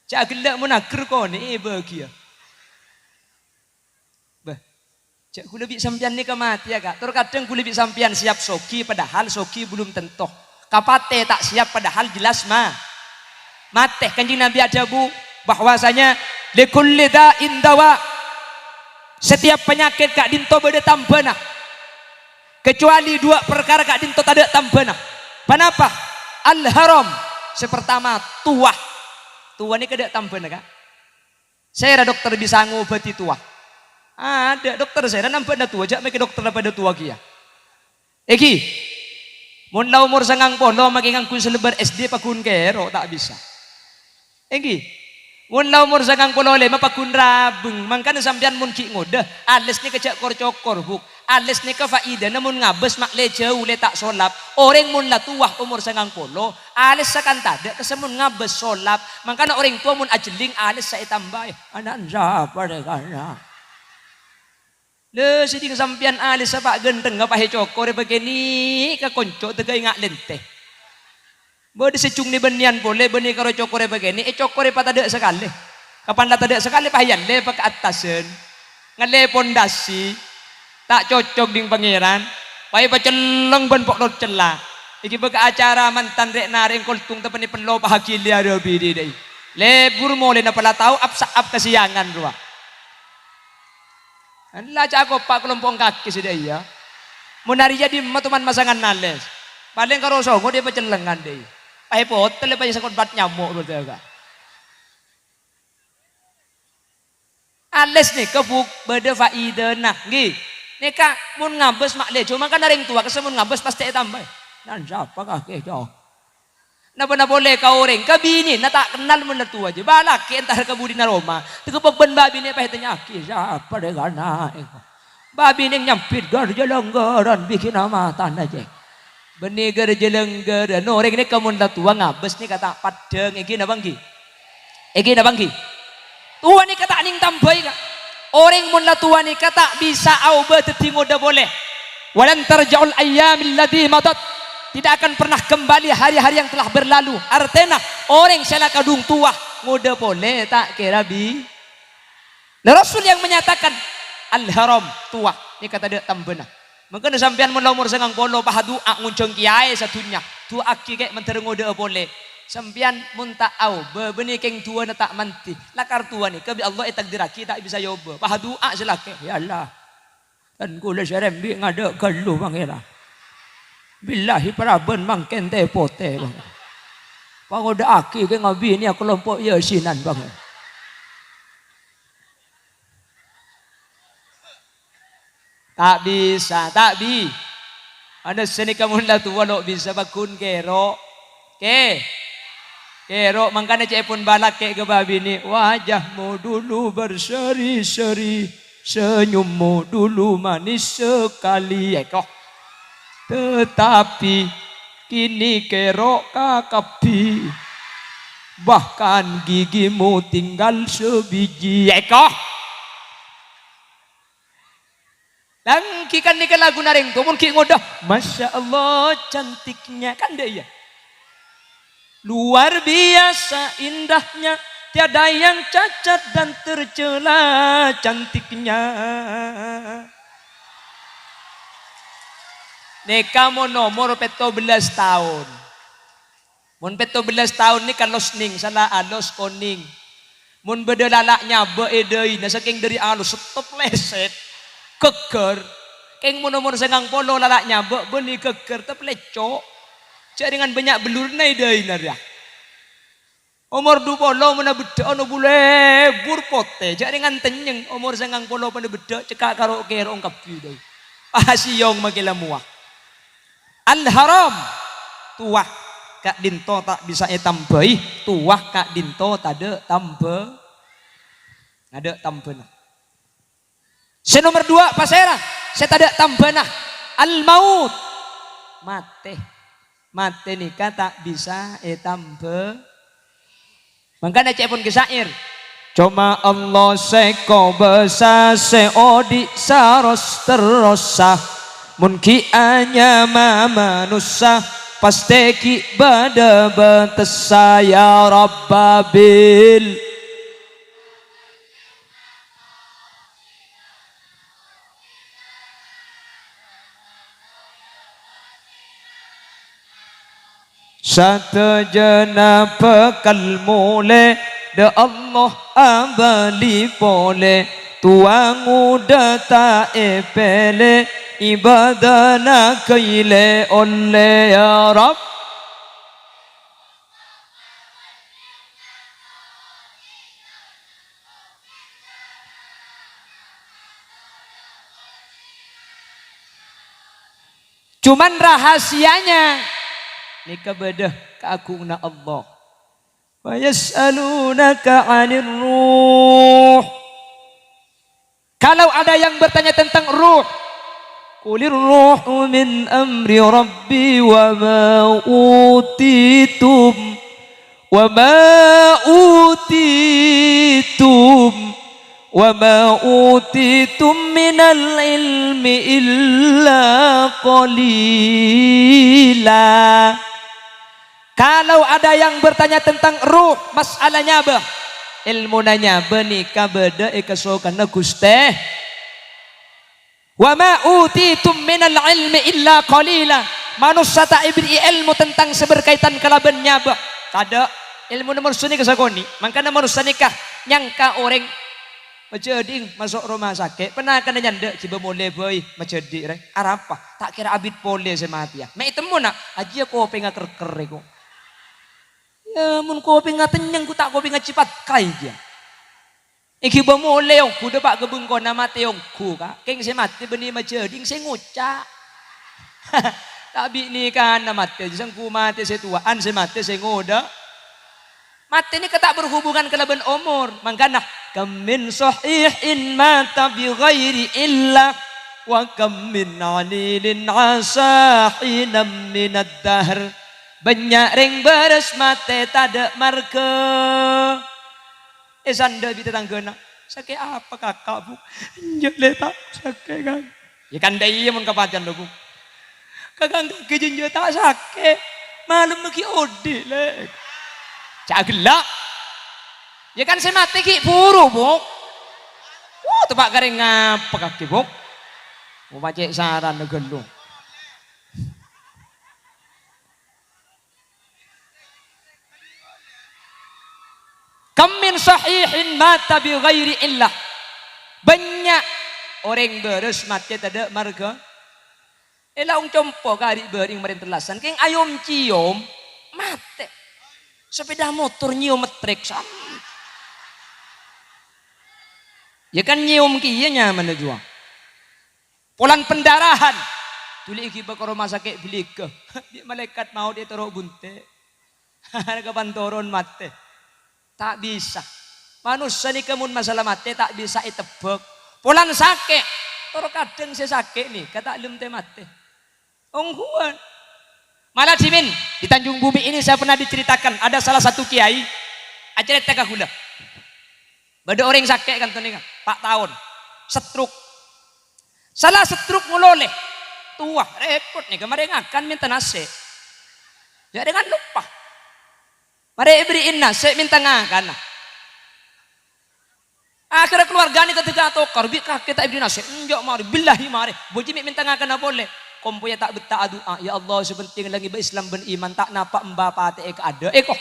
Jhâ' ghellâ' mon aghâr konè'è èbâghiyâ. Bâh, jhâ' kaulâ bi' sampèyan nèka matèya, Ka'. Tor kadhâng kaulâ bi' sampèyan siap soghi, padahal soghi belum tentu. Kapatè ta' siap, padahal jelas ma-, matè. Kanjeng Nabi adhâbu bahwasanya, "Likulli da'in dawa." Setiap penyakit ka'dinto bâdâ tambâna. Kecuali dua perkara ka'dinto tadâ' tambâna. Ponapa? Al-haram. Sè partama, towa. Towa nèka tadâ' tambâna, Ka'. Sèra dokter bisa ngobâdhi towa? Adâ', dokter sèra nambâna towa, jhâ' mèkè dokterra padâ towa kèya. Èngghi, mon la omor sangang polo makè ngangghuy salebbâr S D paggun kèro, ta' bisa. Èngghi, mon la omor sangang polo lèma paggun rabâng, mangkana sampèyan mon ghi' ngodâ, alès nèka jhâ' kor-cokor, Bu'. Alès nèka faidana mon ngabâs ma' lè jâu, lè ta' solap. Orèng mon la towa omor sangang polo, alès sakanta tadâ' kassa mon ngabâs solap. Mangkana orèng towa mon ajhelling, alès sa ètambâi. Ana'na sapa rè kana'? Lha, sèdhing sampèyan alès sapa ghântengnga pas ècokorè pakènè' ka konco' tèghâi nga' lèntè. Bâdâ sè jhung nè bânnèyan polè bânnè karo cokorè pakènè', ècokorè patadâ' sakalè. Kapan la tadâ' sakalè, pas èyallè paka attasan. Ngallè pondasi. Ta' cocok ding Pangèran. Pas èpacelleng bân po'lor cella'. Èngghi bâkal acara mantan rè'-narè' koltung tapènè pello pahaghi lè arabidi dâi. Lebur molèna pala tao ap-sa'ap kasèyangan rowa. Ella ca' kopa' kalompo' kakè sè dâ' iyâ. Mon arèya dimma toman masangan alès. Palèng karo songo dâ' pacellengan dâ' iyâ. Pas èpotel pas èsakot bat nyamo' bâdâ ka. Alès nèka, Bu', bâdâ faidana, èngghi. Nèka mon ngabâs ma' lè jâu, mangkana rèng towa kassa mon ngabâs pastè ètambâi. Nan sapa kakè, Cong? Napa-napa polè ka orèng, ka binèna ta' kennal mon la towa jâ. Bâ' lakè' entar ka budina roma. Tèghâbâk bân bâbinè pas ètanya'aghi, "Sapa rè kana'?" Bâbinè nyambit, "Ghâr-jâlânggârân, bikina matana, Cèng." Bânnè ghâr-jâlânggârân, orèng nèka mon la towa ngabâs nèka ta' paddhâng, èngghi napa èngghi? Èngghi napa èngghi? Towa nèka ta' nèng tambâi, Ka'. Orèng mon la towa nèka ta' bisa aobâ dhâddhi ngodâ polè. "Walan tarja'ul ayyamil lati madat." Tidak akan pernah kembali hari-hari yang telah berlalu. Artèna, orèng sè la kadhung towa, ngodâ polè ta' kèra bi-, Lah, Rasul yang menyatakan, "Al-haram, towa, nèka tadâ' tambâna." Mangkana sampèyan mon la omor sangang polo, pas adu'a ngonjhâng kèyaè sadhunnya. Du'aaghi kè' mandhâr ngodâ'â polè. Sampèyan mon ta' aobâ, bânnè kèng duwâna ta' mandhi. Lakar towa nèka bi' Allah ètakdirraghi ta' bisa èobâ. Pas adu'a sè lakè', "Ya Allah, dân kaulâ sè rembi' ngadâ' ghâllu, Pangèran. Billahi parabân mangkèn tè-potè, Pangèran. Pangodâ'aghi kèng abinèa kalompo' Yasinan, Pangèran." Ta' bisa, ta' bi-, ana sè nèka mon la towa lo' bisa paggun kèro'. Kè-, kèro', mangkana ca'èpon bâlâkè' ka bâbinè', "Wajahmu dulu berseri-seri, senyummu dulu manis sekali." Èko. Tetapi kini kèro' kakabbhi, bahkan gigimu tinggal sebiji. Èko. Langghi kan nèka laguna rèng towa, mon ghi' ngodâ, "Masya Allah, cantiknya." Kan dâ' iyâ? "Luar biasa indahnya, tiada yang cacat dan tercela cantiknya." Nèka mon omor pètto bellâs taon. Mon pètto bellâs taon nèka los nèng, sala alos konèng. Mon bâdâ lala' nyabâ' è dâina, sakèng dâri alos, settep lèsèt. Ghâggâr. Kèng mon omor sangang polo lala' nyabâ', bânnè ghâggâr, tep lècco'. Jhâ' rèngan bânnya' bellurrâ è dâina rèya. Omor du polo monna beddhâ'ân bulèbur potè, jhâ' rèngan tennyeng, omor sangang polo padâ beddhâ', cekka' karo kèro'na kabbhi dâi. Pasèyong makè la mowa. Al-haram, towa ka'dinto ta' bisa ètambâi, towa ka'dinto tadâ' tambâ-, tadâ' tambâna. Sè nomer duwâ', pasèra sè tadâ' tambâna? Al-maut, matè. Matè nèka ta' bisa ètambâ. Mangkana ca'èpon ki syair, "Coma Allah sè kobâsa, sè odi' saros-terrossa. Mon ghi' anyama manossa, pastè ghi' bâdâ bâtessa, ya Rabbabil." Sadhâjâna bhâkal molè, dâ' Allah abâli polè. Towa ngodâ ta' èpèlè, ibâdâna ghâilè ollè, ya Rabb. Cuman rahasianya nèka bâdâ kaagunganna Allah. "Wa yas'alunaka 'anir ruh." Kalau ada yang bertanya tentang ruh, "Qulir ruhu min amri rabbi wa ma utitum, wa ma utitum, wa ma utitum minal ilmi illa qalila." Kalau ada yang bertanya tentang ruh, masalah nyabâ, èlmona nyabâ nèka bâdâ è kasokanna Ghustè. "Wa ma utitum minal ilmi illa qalila." Manossa ta' èberri'i èlmo tentang sè berkaitan kalabân nyabâ. Tadâ'. Èlmona manossa nèka sakonè'. Mangkana manossa nèka nyangka orèng majhâdhi'eng maso' roma sakè', panakanna nyandhâ' jhâ' bâ molè bhâi majhâdhi', rè. Arapa? Ta' kèra abit polè sè matèya. Mè' ètemmo, na', ajiyâ kopèngnga kerker, rè, ko. Yâ, mon kopèngnga tennyeng, ghu ta' kopèngnga cipat kaè, jiyâ. Èngghi bâ molè ongghu, dâpa' ka bengkona matè ongghu, Ka'. Kèng sè matè bânnè majhâdhi'eng sè ngoca'. Ta' bi' nèkana matè, jiyâ sangghu matè sè towa'an, sè matè sè ngodâ. Matè nèka ta' berhubungan kalabân omor. Mangkana, "Kam min sahihin mata bi ghairi illah, wa kam min 'alilin 'asha hinan minad dahr." Bânnya' rèng bârâs matè tadâ' marghâ. Èsandhâ bi' tatangghâna, "Sakè' apa kaka', Bu?" "Enjâ', Lè', ta' sakè', Kang." "Yâ kan dâ' iyâ mon kapatèyan, lho, Bu." "Kakang kakè jhâ' enjâ' ta' sakè'. Malem ghi' odi', Lè'." Ca' ghellâ'. Yâ kan sè matè ghi' buru, Bu. Wuh, teppa' karè ngapa kakè, Bu? Mau pacè' saran ghâllu. "Kam min sahihin mata bi ghairi illah." Bânnya' orèng bârâs matè tadâ' marghâ. Èlaong compo' ka ri' bâring marèn tellasan, kèng ayom-ciyom matè. Sepeda motor nyiyom metrek san. Yâ kan nyiyom kèya nyamana jiyâ. Polana pendarahan. Dhuli èghibâ ka roma sakè' bâligghâ. Bi' malaèkat maot ètoro' bunte'. Kapan toron matè. Ta' bisa. Manossa nèka mon masalah matè ta' bisa ètebbhâk. Polana sakè'. Toro kadhâng sè sakè' nèka ta' lem tè matè. Ongghuwân. Malah dhimèn, di Tanjung Bumi ini saya pernah diceritakan, ada salah satu kiai acarèta ka ghulâ. Bâdâ orèng sakè' kantona, pa' taon. Stroke. Sala stroke ngololè. Towa, rèpot nèka, marè ngakan mènta nasè'. Jhâ' rèngan loppa. Marè èberri'i nasè' mènta ngakanna. Akhèrra kalowargana tadâ' atokar, bi' kakè ta' èberri' nasè'. Enjâ' marè, billahi marè. Bâji' mè' mènta ngakanna polè. Kompoyya ta' bettah adu'a, "Ya Allah, sè pentèng la ngibâ Islam bân iman, ta' napa' emba patè'è kaadâ', èko."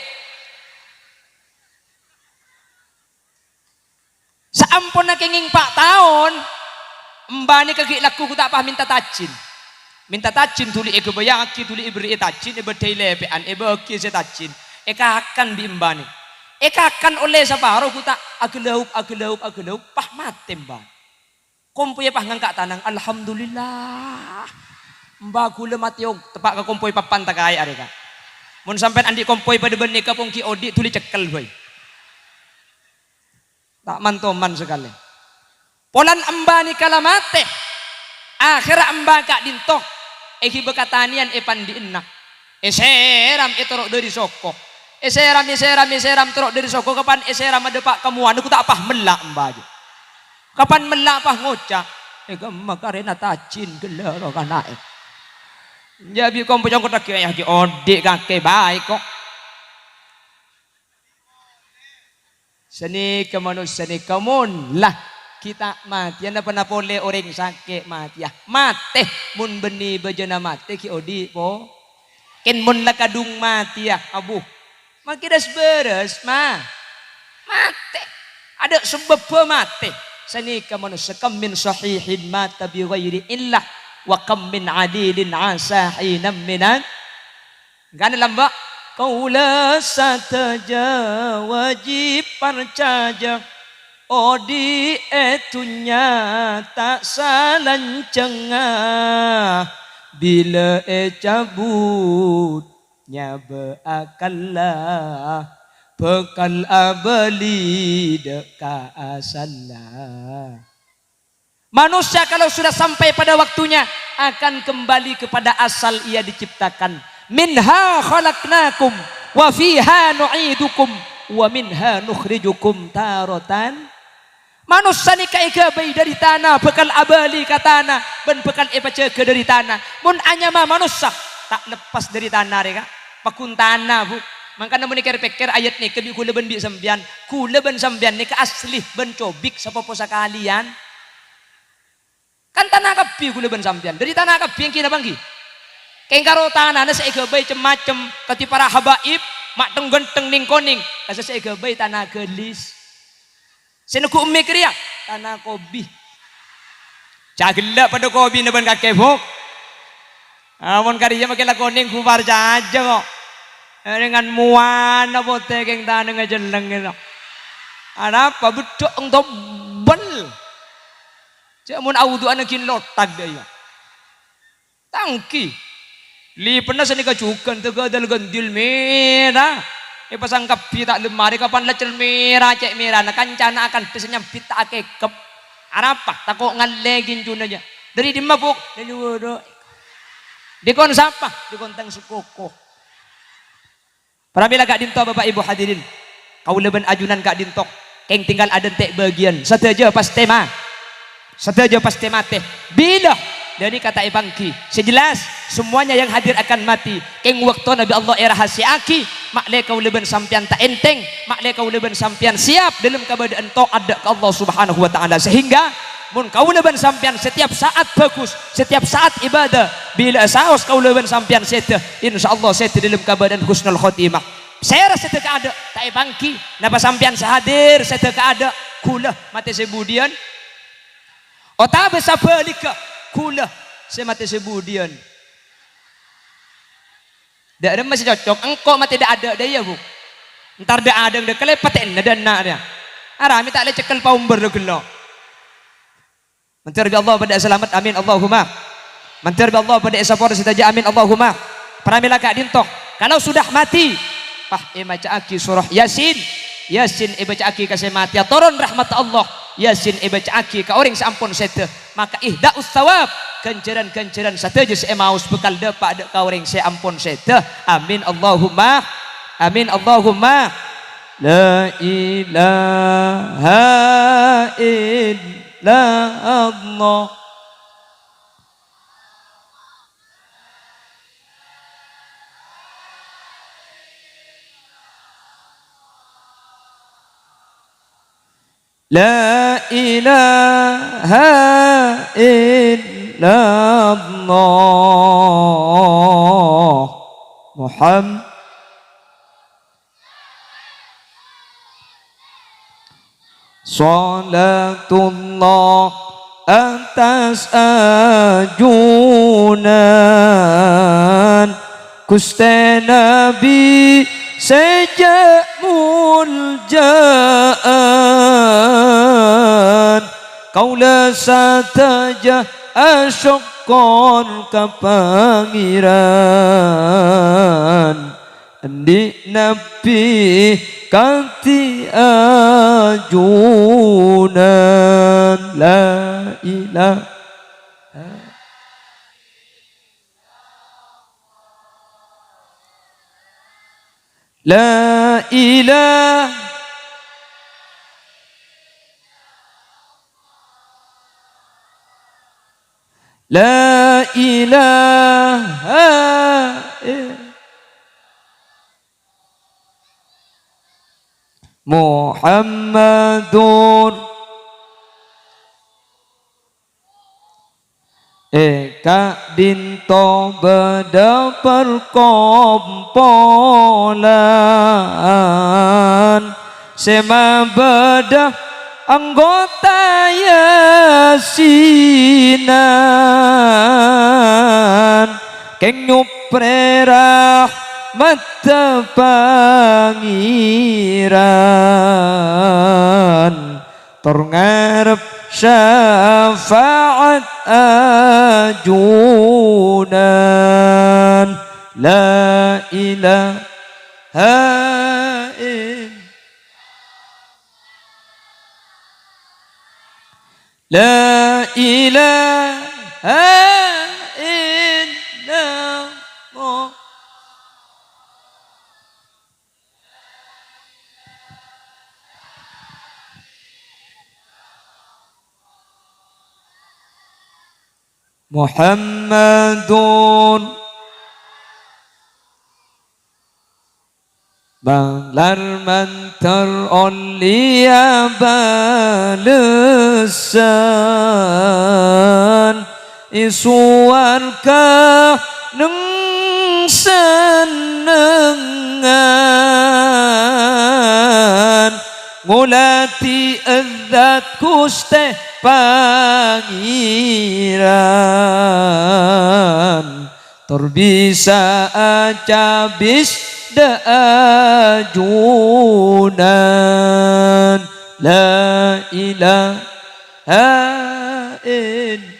Saamponna kèngèng pa' taon, emba nèka ghi' lagghu gu ta' pas mènta tajin. Mènta tajin dhuli èghâbâyyâghi, dhuli èberri'i tajin, èbâddhâi lèpè'an, èbâghi sè tajin, èkakan bi' emba nè. Èkakan ollè saparo gu ta' aghâlâup, aghâlâup, aghâlâup, pas matè emba. Kompoyya pas ngangka' tanang, "Alhamdulillah. Emba ghulâ matè ong-," teppa' ka kompoy papan takaè arèya, Ka'. Mon sampèyan andi' kompoy padâ bân nèka, ponggi odi' dhuli cekkel, bhâi. Ta' man-toman sakalè. Polana emba nèka la matè. Akhèrra emba ka'dinto èghibâ ka tanèyan è pandi'na. Èsèram ètoro' dâri soko. Èsèram, èsèram, èsèram, toro' dâri soko. Kapan èsèram adâpa' ka mowana, gu ta' pas mella' emba jâ. Kapan mella' pas ngoca', "È, kemma karèna tajin ghellâ' ro kana'è." Jâ' bi' kompoy congkoddhâghi, "Yâ, ghi' odi' kakè bhâi, ko'." Sanèka manossa nèka, mon la ghi' ta' matèya, napa-napa polè orèng sakè' matèya. Matè, mon bânnè bâjâna matè ghi' odi' po-, kèng mon la kadhung matèya, abu, makè ras-bârâs, ma-, matè. Adâ' sabâbbhâ matè. Sanèka manossa, "Kam min sahihin mata bi ghairi illah, wa kam min adilin asa hinan minan." Engghâna lambâ', kaulâ sadhâjâ wajib parcajâ, odi' è dhunnya ta' salanjhângnga, bilâ ècabut nyabâ akalla, bhâkal abâli dâ' ka asalla. Manusia kalau sudah sampai pada waktunya akan kembali kepada asal ia diciptakan. "Minha khalaqnakum wa fiha nu'idukum wa minha nukhrijukum taratan." Manossa nèka èghâbây dâri tana, bhâkal abâli ka tana, bân bhâkal èpajâgâ dâri tana. Mon anyama manossa, ta' leppas dâri tana rè, Ka'. Paggun tana, Bu. Mangkana mon èkèr-pèkkèr ayat nèka bi' ghulâ bân bi' sampèyan, ghulâ bân sampèyan nèka asli bân cobik sapopo sakalèyan. Kan tana kabbhi ghulâ bân sampèyan. Dâri tana kabbhi ènggi napa ènggi? Kèng karo tanana sè èghâbây cem-macem, kadhi para habaib, ma' thèng-ghânthèng nèng-konèng, kassa' sè èghâbây tana ghâlis. Sè neggu' emmè kèya, tana kobi. Ca' ghellâ' padâ kobina bân kakè, Bu. Amon karèya makè la konèng, Bu, parcajâ, ko'. Èrèngan mowana potè kèng tanangnga celleng, gitu. Arapa? Beddhâ' eng tobbel. Jâ' mon awudu'an ghi' lottak dâ' iyâ. Tanggi. Lipenna sanèka jhughân tèghâdâl ghendil mèra. Èpasang kabbhi ta' lem marè, kapan la cèl mèra, cè' mèrana kancana akantha sè nyambit ta' akèkep. Arapa? Tako' ngallè gincuna jâ. Dâri dimma, Bu'? Dâri woro'. Dikon sapa? Dikon tang sakoko. Pramila ka'dinto, Bapak Ibu hadirin, kaulâ bân ajunan ka'dinto, kèng tinggal adântè' bâgiyân, sadhâjâ pastè ma-, sadhâjâ pastè matè. Bilâ? Ghânèka ta' èpangghi. Sè jelas, semuanya yang hadir akan mati. Kèng bâktona bi' Allah èrahasiyaaghi, ma'lè kaulâ bân sampèyan ta' ènthèng, ma'lè kaulâ bân sampèyan siap dâlem kabâdâ'ân ta'at dâ' ka Allah Subhanahu wa Ta'ala. Sehingga, mon kaulâ bân sampèyan setiap saat bagus, setiap saat ibadah, bilâ saos kaulâ bân sampèyan sèdhâ, insyaallah sèdhâ dâlem kabâdâ'ân husnul khotimah. Sèra sèdhâ kaadâ', ta' èpangghi. Napa sampèyan sè hadir sèdhâ kaadâ', ghulâ matè sè budiyân? Otabâ sabhâligghâ, ghulâ sè matè sè budiyân? Dâ' remma sè cocok, engko' matè dâ'-adâ' dâ' iyâ, Bu. Entar dâ'-adâ' dâ' kalèpatèna dâ' enna' rèya. Arapa mè' ta' lè cekkel paombâr dâ' ghellu'. Mandhâr bi' Allah padâ salamet, amin Allahumma. Mandhâr bi' Allah padâ èsapora sadhâjâ, amin Allahumma. Pramila ka'dinto, kalau sudah mati, pas èmaca'aghi surah Yasin. Yasin èbâca'aghi ka sè matèya, toron rahmat Allah. Yasin èbâca'aghi ka orèng sè ampon sèdhâ. Maka ihda'us tsawab, ghânjhârân-ghânjhârân sadhâjâ sè èmaos bhâkal dâpa' dâ' ka orèng sè ampon sèdhâ. Amin Allahumma. Amin Allahumma. La ilaha illallah. La ilaha illallah. illallah. Muhammad. Shalatullah atas ajunan Ghustè Nabbhi sè jhâ' molja'an. Kaulâ sadhâjâ asokkor ka Pangèran. Andi' Nabbhi kadhi ajunan. La ilaha, la ilaha. La ilaha ill-, Muhammadur. È ka'dinto bâdâ parkompolan sè mabâdâ anggota Yasinan, kèng nyoprè rahmatta Pangèran, tor ngarep syafa'at ajunan. La ilaha ill-, la ilaha illallah. Muhammadun. Malar mandhâr ollèya bâlessan è sowarga neng-sennengngan, ngolatè èzzat Ghustè Pangèran. Tor bisa acabis dâ' ajunan. La ilaha ill-,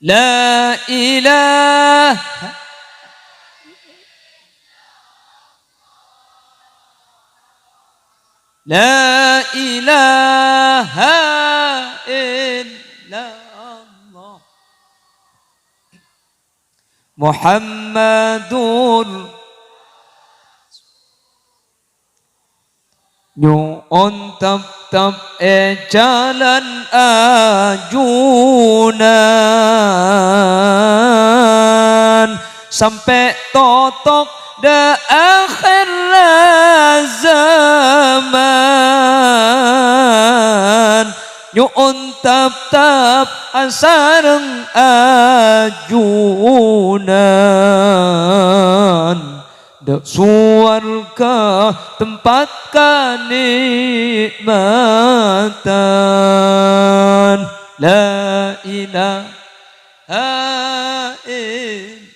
la ilaha La ilaha illallah. Muhammadur. Nyo'on teptep è jhâlân ajunan. Sampè' totok dâ' akhèr zaman, nyo'on teptep asareng ajunan. Dâ' sowarga tempat kanè'matan. La ilaha ill-,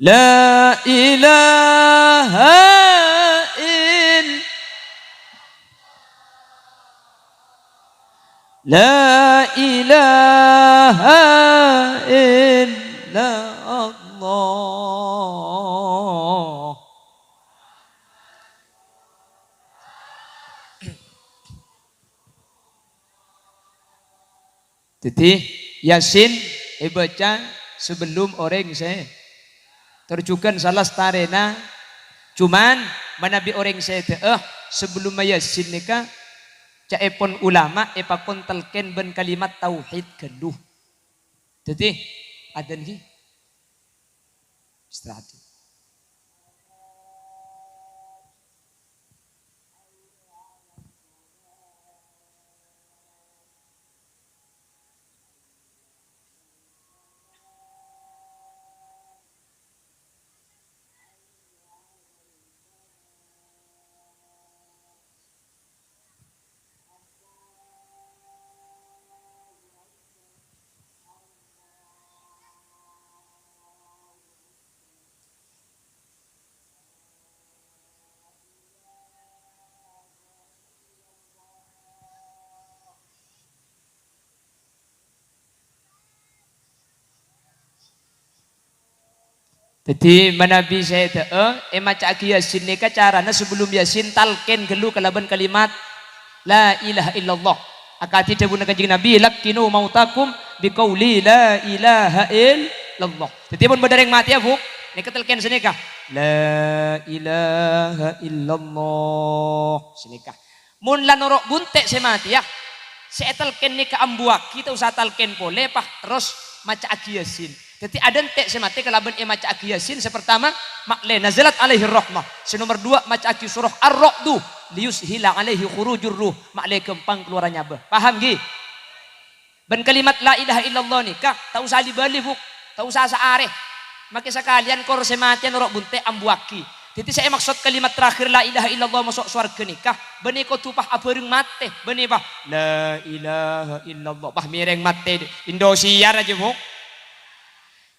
la ilaha ill-, la ilaha illallah. Dhâddhi, Yasin èbâca sabellun orèng sè, tor jhughân salastarèna. Cuman, manabi orèng sèdhâ'â, sabellunna Yasin nèka, ca'èpon ulama èpakon talqin bân kalimat tauhid ghâllu. Dhâddhi, adzan ghi. Istirahat. Dhâddhi, manabi sèdhâ'â èmaca'aghi Yasin nèka carana sabellum Yasin talqin ghâllu kalabân kalimat, "La ilaha illallah." Akadhi dhâbuna Kanjeng Nabi, "Laqqinu mautakum biqauli la ilaha illallah." Dhâddhi, mon bâdâ rèng matèya, Bu, nèka talqin sanèka, "La ilaha illallah." Sanèka. Mon la noro' bunte' sè matèya, sè ètalqin nèka ambuwâghi, ta' osa talqin polè, pas terros maca'aghi Yasin. Dhâddhi, adhânte' sè matè kalabân èmaca'aghi Yasin, sè partama, ma'lè nazalat alaihir rahmah. Sè nomer duwâ', maca'aghi surah Ar-Ra'du, liyushila alaihi khurujur ruh, ma'lè ghâmpang kalowara nyabâ. Paham, ghi? Bân kalimat la ilaha illallah nèka ta' osa li-bâli, Bu. Ta' osa saarè. Makè sakalèyan kor sè matèya noro' bunte' ambuwâghi. Dhâddhi sè èmaksod kalimat terakhir la ilaha illallah maso' sowarghâ nèka, bânnè kodhu pas abhâreng matè. Bânnè pas, "La ilaha illallah." Pas mèrèng matè. Indosiar ajâ, Bu.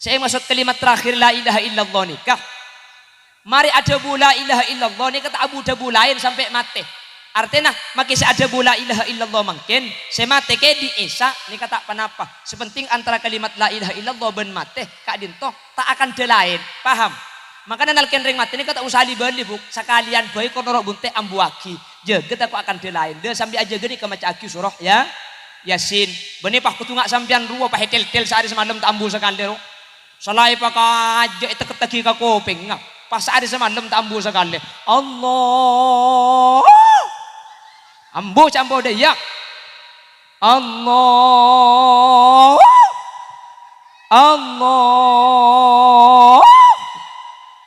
Sè èmaksod kalimat terakhir la ilaha illallah nèka, marè adhâbu la ilaha illallah nèka ta' abu dhâbu laèn sampè' matè. Artèna, makè sè adhâbu la ilaha illallah mangkèn, sè matè kèdhi' Isa nèka ta' ponapa. Sè penting antara kalimat la ilaha illallah bân matè ka'dinto ta' akandhâ laèn. Paham? Mangkana nalkèn rèng matè nèka ta' osa li-bâli, Bu. Sakalèyan bhâi kor noro' bunte' ambuwâghi. Jâgâ tako' akandhâ laèn. Dâ sambi ajâgâ nèka maca'aghi surah ya, Yasin. Bânnè pas kodhu nga' sampèyan rowa pas ètèl-tèl saarè samalem ta' ambu sakalè, ro. Sala èpakajâ' ètekkettaghi ka kopèngnga. Pas saarè samalem ta' ambu sakalè. Allah. Ambu ca' ambu dâ' iyâ. Allah. Allah.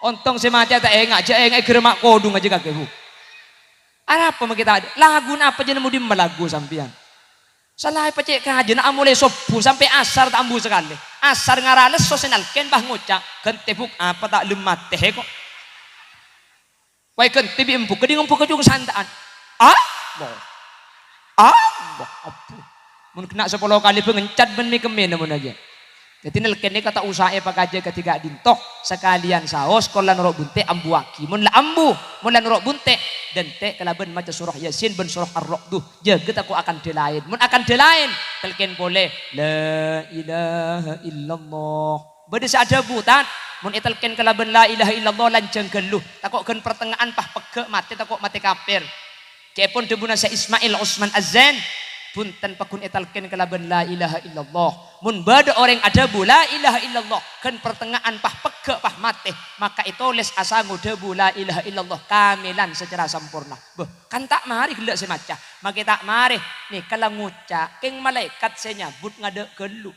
Ontong sè matèya ta' enga', jâ' enga' èghârâmma' kodhung ajâ kakè, Bu. Arapa makè ta' adâ'? Laguna apa jâ' nemmo dimma lagu sampèyan? Sala èpacè' kajâna amolaè sobbhu sampè' asar ta' ambu sakalè. Asar ngara lesso sè nalkèn, pas ngoca', "Ghântè, Bu, apa ta' lem matè, he, ko'?" Wâi ghântè bi' embu, kèdhing embu kacung santa'an. Allah. Allah. Abbhu. Mon ghenna' sapolo kalè bângencat bân mè-kemmèna mon ajâ. Dhâddhi nalkèn nèka ta' osa èpakajâ kadhi ka'dinto, sakalèyan saos, kor la noro' bunte' ambuwâghi. Mon la ambu, mon la noro' bunte', dânte' kalabân maca surah Yasin bân surah Ar-Ra'du. Jâgâ tako' akandhâ laèn. Mon akandhâ laèn, talkèn polè, "La ilaha illallah." Bâdâ sè adhâbu, "Tad, mon ètalkèn kalabân la ilaha illallah lanjhâng ghâllu, tako' ghân partengnga'an pas pegghâ' matè, tako' matè kafir." Ca'èpon dhâbuna Syekh Ismail Usman Az-Zain, "Bhunten, pagghun ètalkèn kalabân la ilaha illallah. Mon bâdâ orèng adhâbu la ilaha illallah, ghân partengnga'an pas pegghâ' pas matè, maka ètolès asango dhâbu la ilaha illallah kamèlan sacara samporna." Bâh, kan ta' marè ghellâ' sè maca, makè ta' marè, nèka la ngoca', kèng malaèkat sè nyabut ngadâ' ghâllu.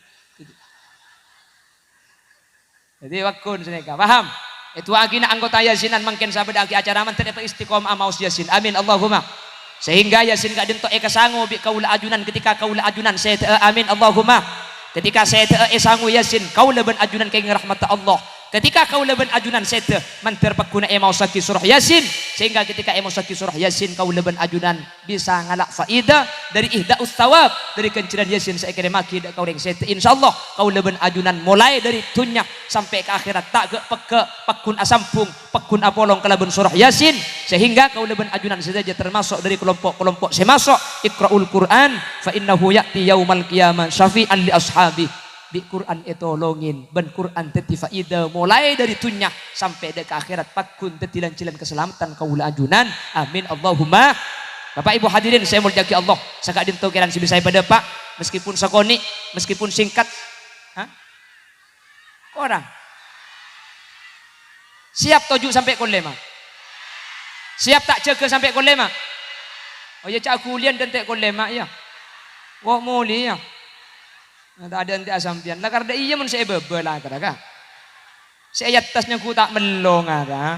Dhâddhi, pagghun sanèka, paham? Èdu'aaghi na' anggota Yasinan mangkèn sabâdâ'âghi acara mandhâr èpaistiqomah maos Yasin. Amin, Allahumma. Sehingga Yasin ka'dinto èkasango bi' kaulâ ajunan ketika kaulâ ajunan sèdhâ'â. Amin, Allahumma. Ketika sèdhâ'â èsango Yasin, kaulâ bân ajunan kèngèng rahmatta Allah. Ketika kaulâ bân ajunan sèdhâ, mandhâr pagghuna èmaossaghi surah Yasin, sehingga ketika èmaossaghi surah Yasin, kaulâ bân ajunan bisa ngala' faèda dâri ihda'us tsawab, dâri ghânjhârân Yasin sè èkèrèmmaghi dâ' ka orèng sèdhâ. Insyaallah, kaulâ bân ajunan molaè dâri dhunnya sampè' ka akhèrat ta' ghâ'-pegghâ', pagghun asambhung, pagghun apolong kalabân surah Yasin, sehingga kaulâ bân ajunan sadhâjâ termasuk dâri kelompok-kelompok sè maso' Iqra'ul Qur'an, fa innahu ya'ti yaumal qiyamah syafi'an li ashabi. Bi' Qur'an ètolongè, bân Qur'an dhâddhi faèda molaè dâri dhunnya sampè' dâ' ka akhèrat, pagghun dhâddhi lan-jhâlân kasalameddhân kaulâ ajunan. Amin, Allahumma. Bapak Ibu hadirin sè èmoljâ'aghi Allah, saka'dinto kèran sè bisa èpadâpa', meskipun sakonè', meskipun singkat. Hah? Korang. Siap toju' sampè' kol lèma'? Siap ta' jâgâ sampè' kol lèma'? Oh iyâ, ca' ghuliyân dânte' kol lèma', iyâ. Wo' molè, iyâ. Nah, ta' adâ' ente' sampèyan. La kardhâ iyâ mon sè è bâbâ la kara, ka. Sè è attas nyangghu ta' mello ngara.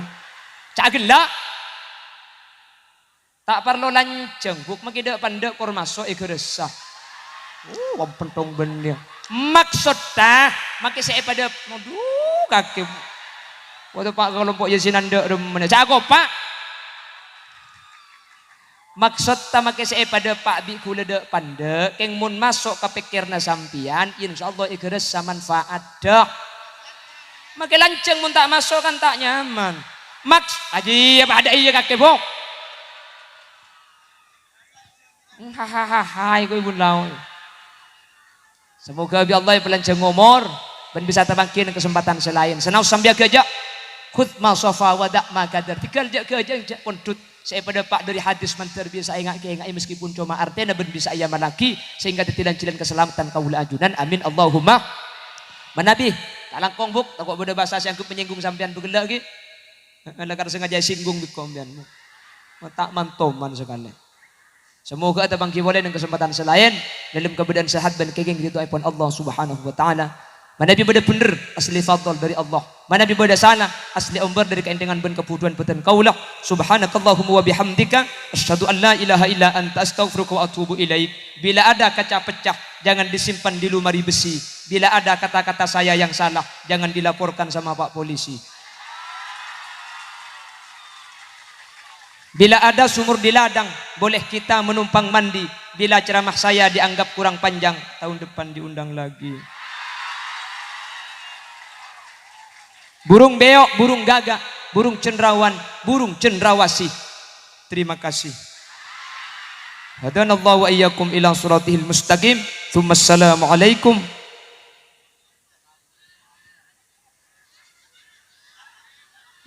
Ca' ghellâ'. Ta' parlo lanjhâng, Bu', makè dâ'-pandâ' kor maso' èghârâssa. Uh, wong pentong bânnè. Maksoddhâ, makè sè èpadâ-, adhu, kakè. Waduh, Pa', kalompok Yasinan dâ' remma. Cako', Pa'. Maksoddhâ makè sè èpadâpa' bi' ghulâ dâ'-pandâ', kèng mon maso' ka pèkkèranna sampèyan, insyaallah èghârâssa manfaatta. Makè lanjhâng mon ta' maso' kan ta' nyaman. Maks-, ajiyâ padâ iyâ kakè, Bu'. Hahaha, iku pon laon. Semoga bi' Allah èpalanjhâng omor. Bân bisa tapangghi neng kasempadhân sè laèn. Sanaos sampèyan ghâjâ'. Khudz ma shafa wa da' ma kadar. Tèghâl jhâ' ghâjâ', jhâ' pondhut. Sè èpadâpa' dâri hadis mandhâr bisa ènga'-kaènga'è, meskipun coma artèna bân bisa èamallaghi, sehingga dhâddhi lan-jhâlân kasalameddhân kaulâ ajunan. Amin, Allahumma. Manabi, ta' langkong, Bu', tako' bâdâ bhâsa sè anggep manyènggung sampèyan bâ' ghellâ' ghi. Heeh, lakar sengaja singgung bi' sampèyan. Ma' ta' mantoman sakalè. Samoghâ tapangghi polè neng kasempadhân sè laèn, dâlem kabâdâ'ân sehat bân kèngèng ridhoèpon Allah Subhanahu wa Ta'ala. Manabi bâdâ bhendher, asli fadl dâri Allah. Manabi bâdâ sala, asli ombâr dâri kaèndhengan bân kabhudhuwân bâdân kaulâ. Subhanakallahumma wa bihamdika, asyhadu an la ilaha illa anta, astaghfiruka wa atubu ilaik. Bila ada kaca pecah, jangan disimpan di lemari besi. Bila ada kata-kata saya yang salah, jangan dilaporkan sama Pak Polisi. Bila ada sumur di ladang, boleh kita menumpang mandi. Bila ceramah saya dianggap kurang panjang, tahun depan diundang lagi. Burung beo', burung gagak, burung cendrawan, burung cendrawasih. Terima kasih. Hadanallahu wa iyyakum ila siratihil mustaqim. Tsumma assalamualaikum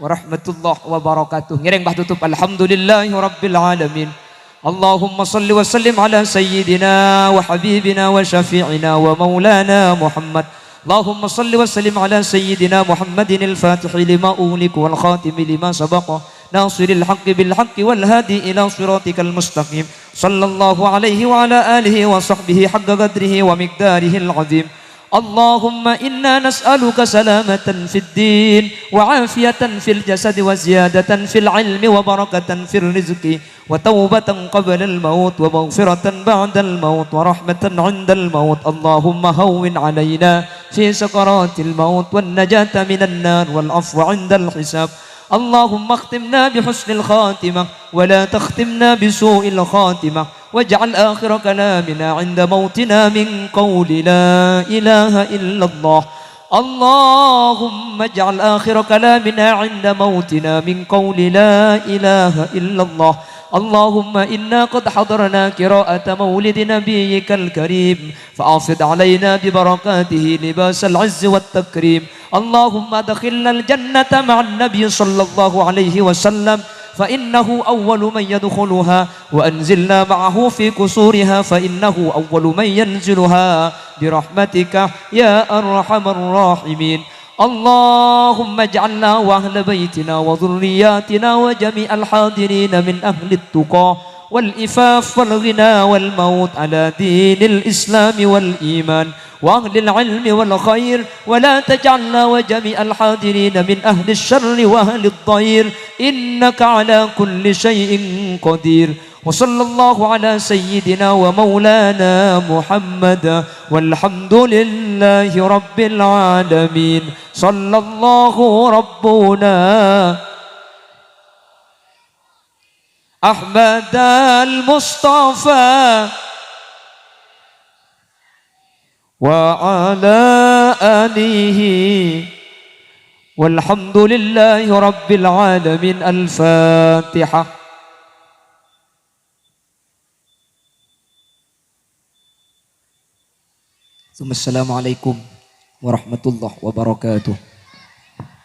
warahmatullahi wabarakatuh. Ngèrèng, Bah, tutup. Alhamdulillahi rabbil alamin. Allahumma salli wa sallim ala sayyidina wa habibina wa syafi'ina wa maulana Muhammad. Allahumma salli wa sallim ala sayyidina Muhammadinil fatihi lima ughliqa wal khatimi lima sabaqa, nasiril haqqi bil haqqi wal hadi ila siratikal mustaqim. Sallallahu alaihi wa ala alihi wa sahbihi haqqa qadrihi wa miqdarihil azim. اللهم إنا نسألك سلامة في الدين وعافية في الجسد وزيادة في العلم وبركة في الرزق وتوبة قبل الموت ومغفرة بعد الموت ورحمة عند الموت. اللهم هون علينا في سكرات الموت والنجاة من النار والعفو عند الحساب. اللهم اختمنا بحسن الخاتمة ولا تختمنا بسوء الخاتمة. واجعل آخر كلامنا عند موتنا من قول لا إله إلا الله. اللهم اجعل آخر كلامنا عند موتنا من قول لا إله إلا الله. اللهم إنا قد حضرنا قراءة مولد نبيك الكريم، فأفض علينا ببركاته لباس العز والتكريم. اللهم أدخلنا الجنة مع النبي صلى الله عليه وسلم، فإنه أول من يدخلها، وأنزلنا معه في قصورها، فإنه أول من ينزلها، برحمتك يا أرحم الراحمين. اللهم اجعلنا وأهل بيتنا وذرياتنا وجميع الحاضرين من أهل التقى والعفاف والغنى والموت على دين الإسلام والإيمان وأهل العلم والخير، ولا تجعلنا وجميع الحاضرين من أهل الشر وأهل الضير، إنك على كل شيء قدير. وصلى الله على سيدنا ومولانا محمد، والحمد لله رب العالمين. صلى الله ربنا أحمد المصطفى وعلى آله. والحمد لله رب العالمين. الفاتحة. ثم السلام عليكم ورحمة الله وبركاته.